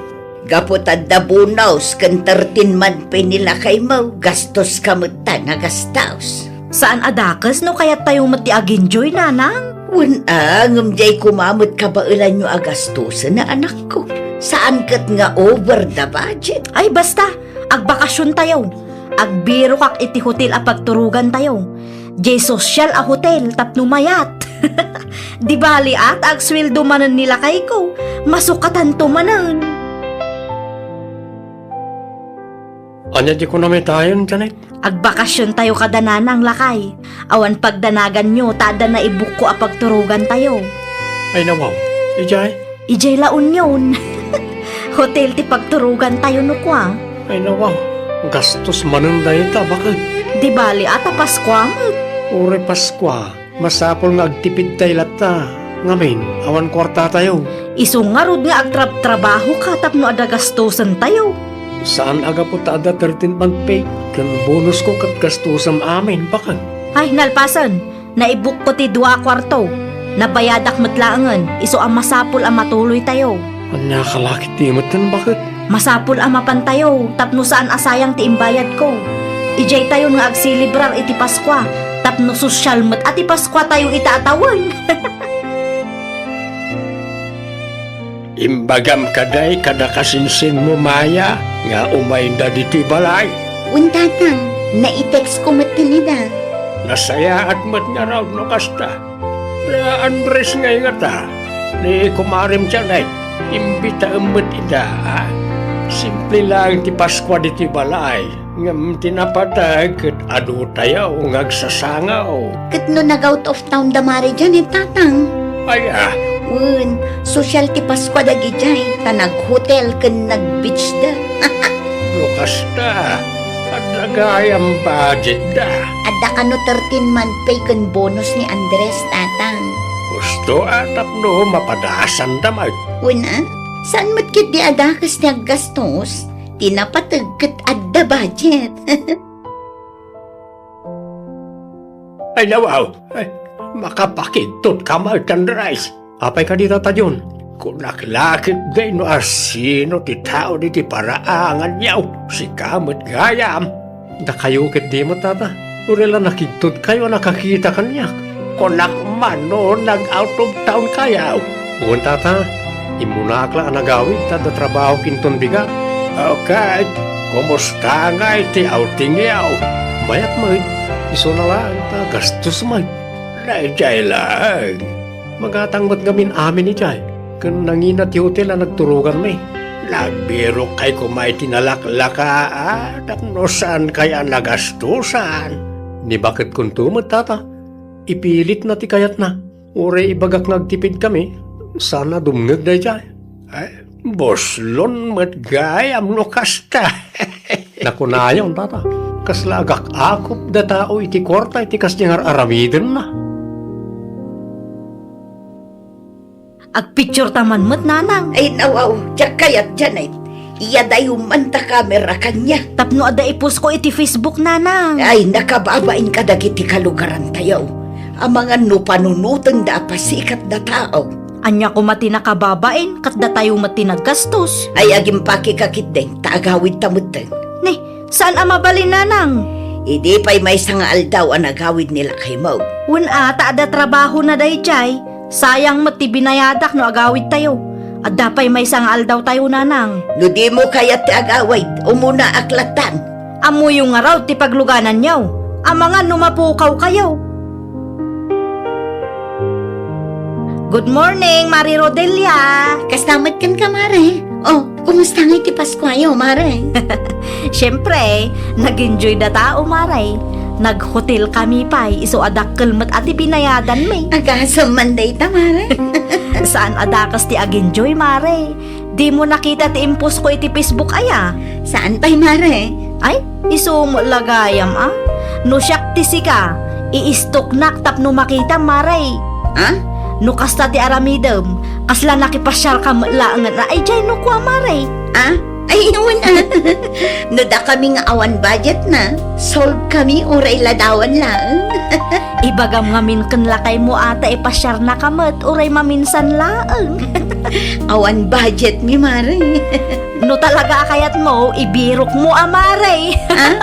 Gapu ta adda bonus ken thirteen month pay ni lakaymo, gastoska met ta nga gastos. Saan a dakes no kayat tayo met ti agenjoy, nanang? Wen a, ngem diay koma met kabaelanyo a gastosen a anakko. Saan ket nga over the budget. Ay, basta, agbakasiontayo. Agbirokak iti hotel a pagturogantayo. Diay sosyal a hotel tapno mayat. Di bali a ta agsueldo manen ni lakayko, masukatanto manen. Ania ti kunam itayon, Janet? Agbakasiontayo kada nanang, lakay. Awan pagdanaganyo ta adda naibukko a pagturogantayo. Ay, nawaw. Idiay? Idiay La Union. Hotel ti pagturogantayo no kua. Ay, nawaw. Gastos manen dayta, baket. Di bali a ta Paskua met. Uray Paskua. Masapul nga agtipidtay latta. Ngamin, awan kuartatayo. Isu ngarud nga agtrabtrabahoka tapno adda gastosentayo. Saan a gapu ta adda thirteenth month pay ken bonusko ket gastosem amin, baket. Ay, nalpasen. Naibukko ti dua a kuarto. Nabayadak met laengen, isu a masapul a matuloytayo. Ania ka la ketdi metten, baket? Masapul a mapantayo tapno saan a sayang ti imbayadko. Idiaytayon nga agselebrar iti Paskua tapno sosyal met a ti Paskuatayo ita a tawen. Imbagam kadi kada kasinsinmo, Maya, nga umayda ditoy balay? Wen, Tatang, naitextko metten ida. Nasayaat met ngarud no kasta. Da Andres ngay ngata, ni kumarem Janet, imbitaem met ida, a? Simple laeng ti Paskua ditoy balay, ngem ti napateg ket aduta nga agsasangaw. Ket no nag-out of town da Mare Janet, Tatang? Aya? Wen, sosyal ti Paskua dagidiay, ta nag-hotel ken nag-beach da. No kasta, adda gayam budget da. Adda kano thirteen month pay ken bonus ni Andres, Tatang. Husto a tapno mapadasanda met. Wen a, saan met ketdi a dakes ti aggastos, ti napateg ket adda budget. Ay, nawaw. Ay, makapakigtot ka met, Andres. Apay kadi, Tata John? Kunak la ketdi no asino ti tao ditoy paraanganyo. Sika met gayam. Dakayo ketdi met, Tata. Uray la nakigtotkayo a nakakita kaniak. Kunak man no nag-out of town kayo. Wen, Tata, immunaak la a nagawid ta adda trabahok inton bigat. Okay, kumusta ngay ti outingyo? Mayat met, isuna laeng ta gastos met. Daydiay laeng. Magatang met ngamin amin idiay, ken nangina ti hotel a nagturoganmi. Nagbirokkay koma iti nalaklaka, a, tapno saankay a nagastosan. Ni baket kunto met, Tata, ipilitna ti kayatna. Uray ibagak nga agtipidkami, saan a dumngeg daydiay. Ay, buslon met gayam no kasta. Nakunayon, Tata, kasla agak-akop da tao iti kuarta iti kasdi nga ar-aramidenna. Agpicture ta man met, Nanang. Ay, nawaw, diak kayat, Janet. Iyadayo man ta kamera kaniak. Tapno adda ipost ko iti Facebook, Nanang. Ay, nakababain kadagiti kalugarantayo. Amangan no panunotenda a pasikatda tao. Ania koma ti nakababain, ket datayo met ti naggastos. Ay, agimpakeka ketdin, ta agawidta metten. Ni, saan a mabalin, Nanang? Idi pay maysa nga aldaw a nagawid ni lakaymo. Wen a, ta adda trabahona daydiay. Sayang met ti binayadak no agawidtayo. Adda pay maysa nga aldawtayo, Nanang. No dimo kayat ti agawid, umunaak lattan. Ammoyo ngarud ti paglugananyo. Amangan no mapukawkayo. Good morning, Mare Rodelia. Kasta met kenka, Mare. Oh, kumusta ngay ti Paskuayo, Mare? Siempre, nag-enjoy da tao, Mare. Nag-hotel kami pay, isu a dakkel met a ti binayadanmi. Agasem man dayta, Mare. Saan a dakes ti ag-enjoy, Mare. Dimo nakita ti impost ko iti Facebook aya? Saan pay, Mare? Ay, isu met la gayam a. No siak ti sika, iistoknak tapno makitam, Mare. Ah? No kasta ti aramidem, kasla nakipasiarka met laengen a idiay no kua, Mare. Ah? Ay, wen a. No dakami nga awan budgetna, solve kami uray ladawan laeng. Ibagam ngamin ken lakaymo a ta ipasiarnaka met uray maminsan laeng. Awan budgetmi, Mare. No talaga a kayatmo, ibirokmo a, Mare. Ah?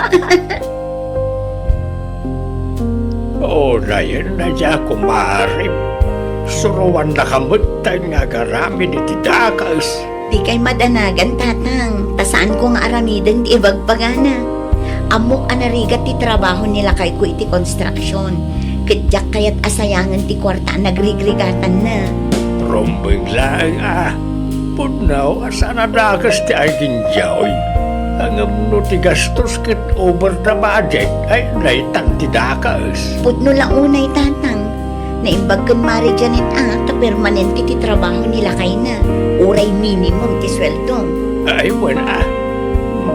Unayen a diak, Mare. Suroannaka metten nga agaramid iti dakes. Dikay madanagan, Tatang, ta saanko nga aramiden ti ibagbagana. Ammok a narigat ti trabaho ni lakayko iti construction, ket diak kayat a sayangen ti kuarta a nagrigrigatanna. Rumbeng laeng a, pudno a saan a dakes ti agindiaw. Ngem no ti gastos ket over the budget, ay, daytan ti dakes. Pudno la unay, Tatang. Naimbag ken Mare Janet a ta permanente ti trabaho ni lakayna, uray minimum ti sueldo. Ay, wen a,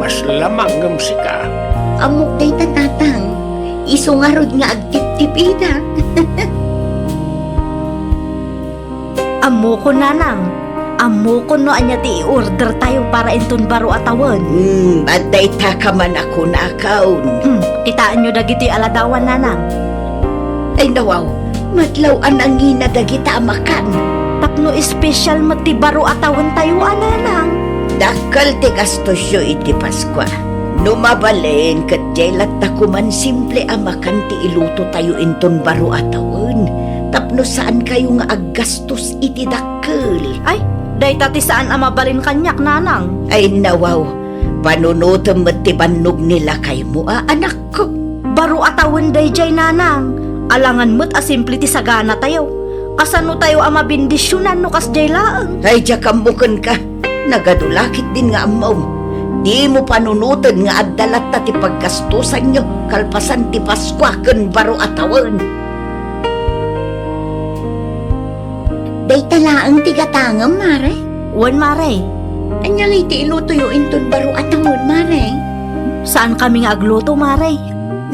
mas lamang ngem sika. Ammok dayta, Tatang. Isu ngarud nga agtiptipidak. Ammokon, Nanang. Ammokon no ania ti i-order tayo para inton baro a tawen. Hmm, adda ita ka man a kunakon. Hmm, kitaenyo dagitoy a ladawan, Nanang. Ay, nawaw, madlaw a nangina dagita a makan. Tapno espesyal met ti baro a tawen tayo a, Nanang. Dakkel ti gastosyo iti Paskua. No mabalin, ket diay latta koman simple a makan ti iluto tayo inton baro a tawen. Tapno saan kayo nga aggastos iti dakkel. Ay, dayta ti saan a mabalin kaniak, Nanang. Ay, nawaw, panunotem met ti bannog ni lakaymo a anakko. Baro a tawen daydiay, Nanang. Alangan met a simple ti sagana tayo. Kasano tayo a mabindisionan no kasdiay laeng? Ay, diak ammo kenka. Nagadu la ketdin nga ammom. Dimo panunoten nga adda latta ti paggastosanyo kalpasan ti Paskua ken baro a tawen. Dayta laeng ti gatangem, Mare? Wen, Mare. Ania ngay ti ilutoyo inton baro a tawen, Mare? Saankami nga agluto, Mare.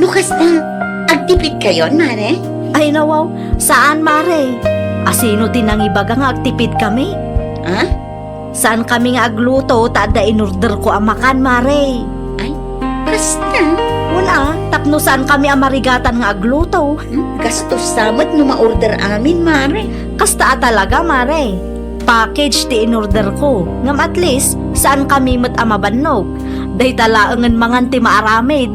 No kasta, agtipidkayon, Mare? Ay, nawaw, saan, Mare. Asino ti nangibaga nga agtipidkami? Ha? Saankami nga agluto ta adda inorderko a makan, Mare. Ay, kasta? Wen a, tapno saankami a marigatan nga agluto. Hmm, gastos sa met no maorder amin, Mare. Kasta a talaga, Mare. Package ti inorderko, ngem at least, saankami met a mabannog. Dayta laengen mangan ti maaramid.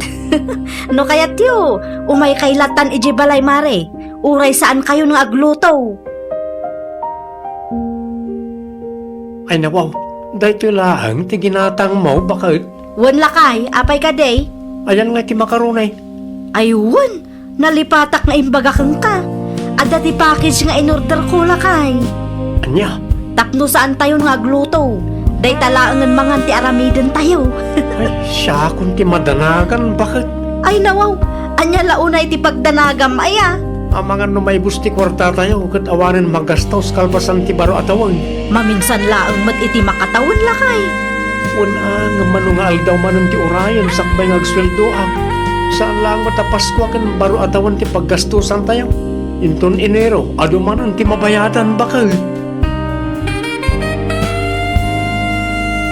No kayatyo, umaykay latan idiay balay, Mare. Uray saankayon nga agluto. Ay, nawaw, daytoy laeng ti ginatangmo, baket? Wen, lakay, apay kadi? Ayan nga ti makaroni. Ay, wen, nalipatak nga imbaga kenka. Adda ti package nga inorderko, lakay. Ania? Tapno saantayon nga agluto. Dayta laengen mangan ti aramidentayo. Ay, siakon ti madanagan, baket? Ay, nawaw, ania la unay ti pagdanagam, aya? Amangan no maibus ti kuartatayo ket awanen magastos kalpasan ti baro a tawen. Maminsan laeng met iti makatawen, lakay. Wen a, ngem mano nga aldaw manen ti urayen sakbay nga agsueldoak? Saan laeng met a Paskua ken baro a tawen ti paggastosantayo. Inton Enero, adu manen ti mabayadan, baket.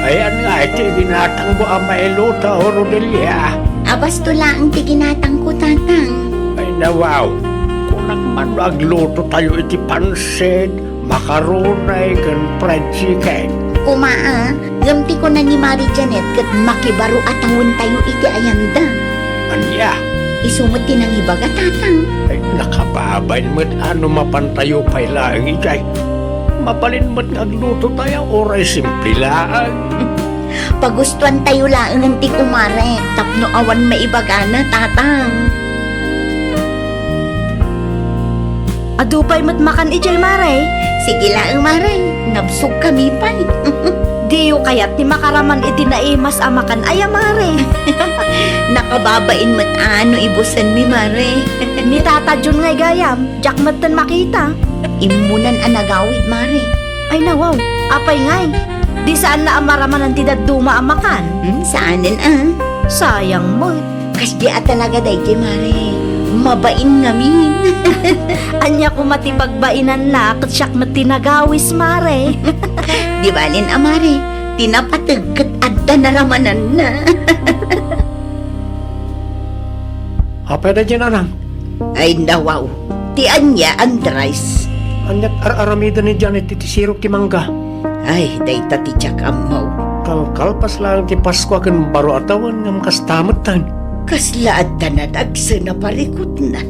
Ayan nga iti ginatangmo a mailuto, Rodelia. A, basto laeng ti ginatangko, Tatang. Ay, nawaw. Kunak man no agluto tayo iti pansit, macaroni, ken fried chicken. Kuma a, ngem ti kuna ni Mari Janet ket makibaro a tawen tayo iti ayanda. Ania? Isu met ti nangibaga, Tatang. Ay, nakababain met a no mapantayo pay laeng idiay. Mabalin met nga agluto tayo, uray simple laeng. Pagustuan tayo laengen ti kumare, tapno awan maibagana, Tatang. Adu pay met makan idiay, Mare? Sige laeng, Mare. Nabsog kami pay. Diyo kayat ti makaraman iti naimas a makan aya, Mare? Nakababain met a no ibusenmi, Mare. Ni Tata Jun ngay gayam, diak metten makita. Immunan a nagawid, Mare. Ay, nawaw. Apay ngay? Di saanna a maramanan ti dadduma a makan? Hmm, saanen a. Sayang met. Kasdi a talaga daytoy, Mare. Mabain ngamin. Ania koma ti pagbainanna, ket siak met ti nagawis, Mare. Di balin a, Mare. Ti napateg ket adda naramananna. Apay daydiay, Nanang? Ay, nawaw. Ti ania, Andres? Aniat ar-aramiden ni Janet iti sirok ti mangga? Ay, dayta ti diak ammo. Kalkalpas laeng ti Paskua ken baro a tawen ngem kasta metten. Kasla adda nadagsen a parikutna.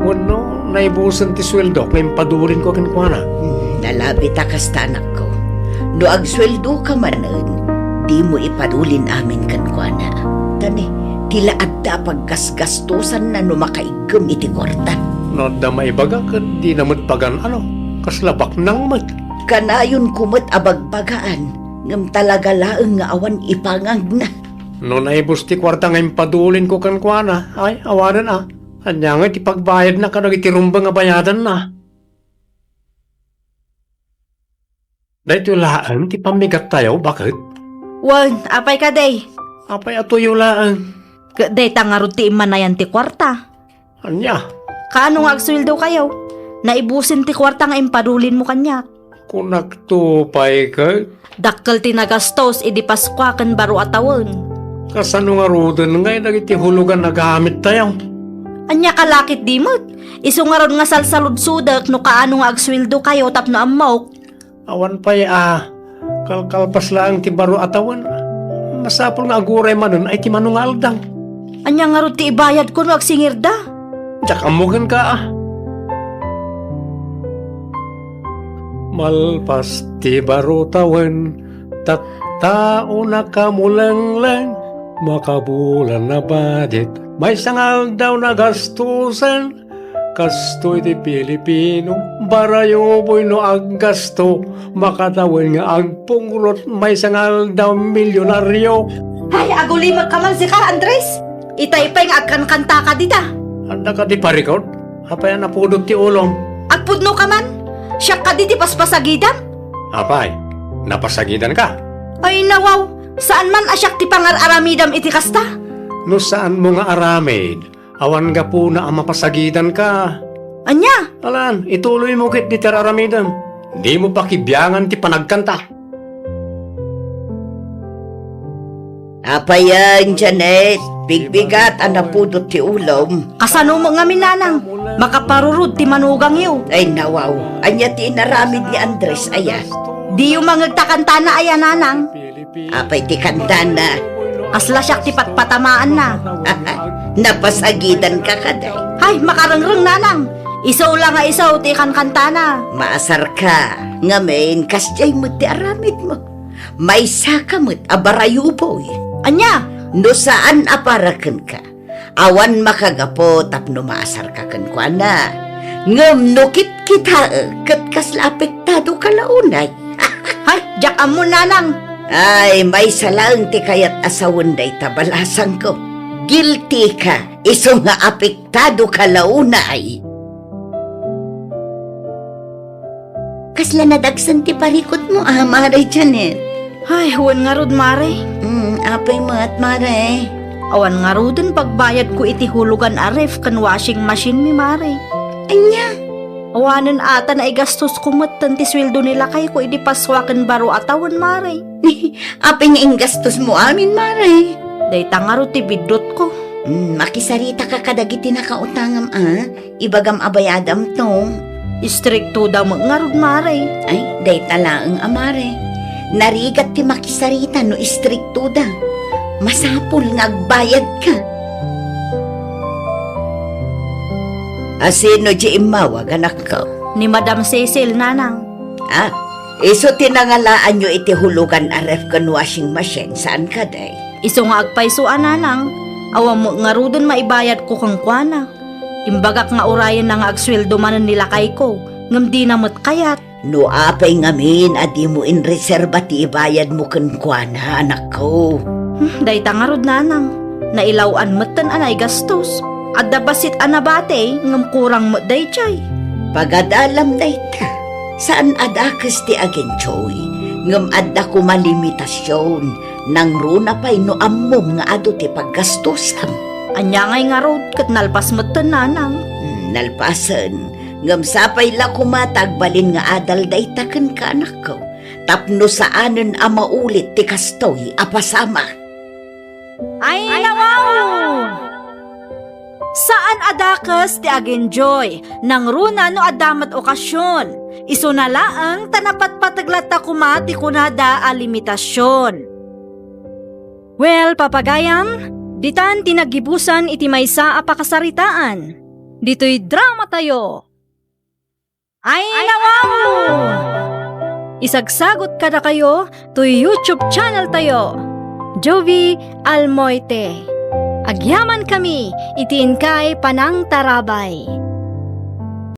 Wenno, naibusen ti sueldok nga impadurinko kenkuana. Hmm, nalabit a kasta, anakko. No agsueldoka manen, dimo ipadulin amin kenkuana. Tani, ti la adda a paggasgastosanna no makaiggem iti kuarta. No adda maibaga ket dina met pagan-ano, kasla baknang met. Kanayonko met a bagbagaan, ngem talaga laeng nga awan ipangagna. No naibus ti kuarta nga impadulinko kenkuana, ay, awanen a. Ania ngay ti pagbayadna kadagiti rumbeng a bayadanna? Daytoy laeng ti pammigattayo, baket? Wen, apay kadi? Apay atoyo laeng? Ket dayta ngarud ti immanayan ti kuarta. Ania? Kaano nga agsueldokayo? Naibusen ti kuarta nga impadulinmo kaniak. Kunakto pay ket? Dakkel ti nagastos idi Paskua ken baro a tawen. Kasano ngaruden ngay dagiti hulugan a gamittayo? Ania ka la ketdi met? Isu ngarud nga salsaludsodek no kaano nga agsueldokayo tapno ammok. Awan pay a kalkalpas laeng ti baro a tawen. Masapul nga aguray manen ay ti mano nga aldaw. Ania ngarud ti ibayadko no agsingirda? Diak ammo kenka a. Malpas ti baro tawen, tattaonaka mulengleng, makabulan a budget. Maysa nga aldaw nagastosen, kastoy ti Pilipino, barayuboy no aggasto, makatawen nga agpungrot, maysa nga aldaw milyonaryo. Ay, agulimek ka man sika, Andres. Itay pay nga agkankantaka dita. Adda kadi parikut? Apay a napudot ti ulom? Agpudno ka man. Siak kadi ti paspasagidam. Apay, napasagidanka? Ay, nawaw. Saan man a siak ti pangar-aramidam iti kasta? No saanmo nga aramid, awan gapuna a mapasagidanka. Ania? Alan, ituloymo ketdi ti ar-aramidem. Dimo pakibiangan ti panagkanta. Apayen, Janet, bigbigat a napudot ti ulom. Kasano met ngamin, nanang? Makaparurod ti manugangyo. Ay, nawaw. Ania ti inaramid ni Andres aya? Diyo mangeg ta kantana aya, nanang? Apay ti kantana? Kasla siak ti patpatamaanna. Napasagidanka kadi? Hay, makarengreng, nanang. Isu la nga isu ti ikankantana. Maasarka. Ngamin, kasdiay met ti aramidmo. Maysaka met a barayuboy. Ania? No saan a para kenka, awan makagapu tapno maasarka kenkuana. Ngem no kitkitaek, ket kasla apektado ka la unay. Hay, diak ammo, nanang. Ay, maysa laeng ti kayat a sawen dayta balasangko. Guilty ka, isu nga apektado ka la unay. Kasla nadagsen ti parikutmo a, Mare Janet? Ay, wen ngarud, Mare. Mm, apay met, Mare? Awan ngaruden pagbayadko iti hulugan a ref ken washing machine mi, Mare. Ania? Awanen a ta naigastosko metten ti sueldo ni lakayko idi Paskua ken baro a tawen, Mare. Apay nga inggastosmo amin, Mare? Dayta ngarud ti biddutko. Mm, makisaritaka kadagiti nakautangem a. Ibagam a bayadamto. Istriktoda met ngarud, Mare. Ay, dayta laeng a, Mare. Narigat ti makisarita no istriktoda. Masapul nga agbayadka. A sino ti immawag, anakko? Ni Madam Cecil, nanang. Ah, isu ti nangalaanyo iti hulugan a ref ken washing machine, saan kadi? Isu nga agpayso a, nanang. Awan met ngaruden maibayadko kenkuana. Imbagak nga urayenna nga agsueldo manen ni lakayko, ngem dina met kayat. No apay ngamin a dimo inreserba ti ibayadmo kenkuana, anakko? Hmm, dayta ngarud, nanang. Nailaw-an metten a naigastos. Adda bassit a nabati, ngem kurang met daydiay. Pagadalam dayta. Saan a dakes ti agentoy, ngem adda koma limitasion. Nangruna pay no ammom nga adu ti paggastosam. Ania ngay ngarud ket nalpas metten, nanang? Hmm, nalpasen. Ngem sapay la koma ta agbalin nga adal dayta kenka, anakko, tapno saanen a maulit ti kastoy a pasamak. Ay, nawaw! Saan a dakes ti agentoy, nangruna no adda met okasion. Isuna laeng ta napatpateg latta koma ti kunada a limitasion. Well, papagayam, ditan ti naggibusan iti maysa a pakasaritaan. Ditoy dramatayo. Ay, nawaw! Isagsagut kadakayo toy YouTube channel tayo, Jovie Almoite. Agyamankami iti inkay panangtarabay.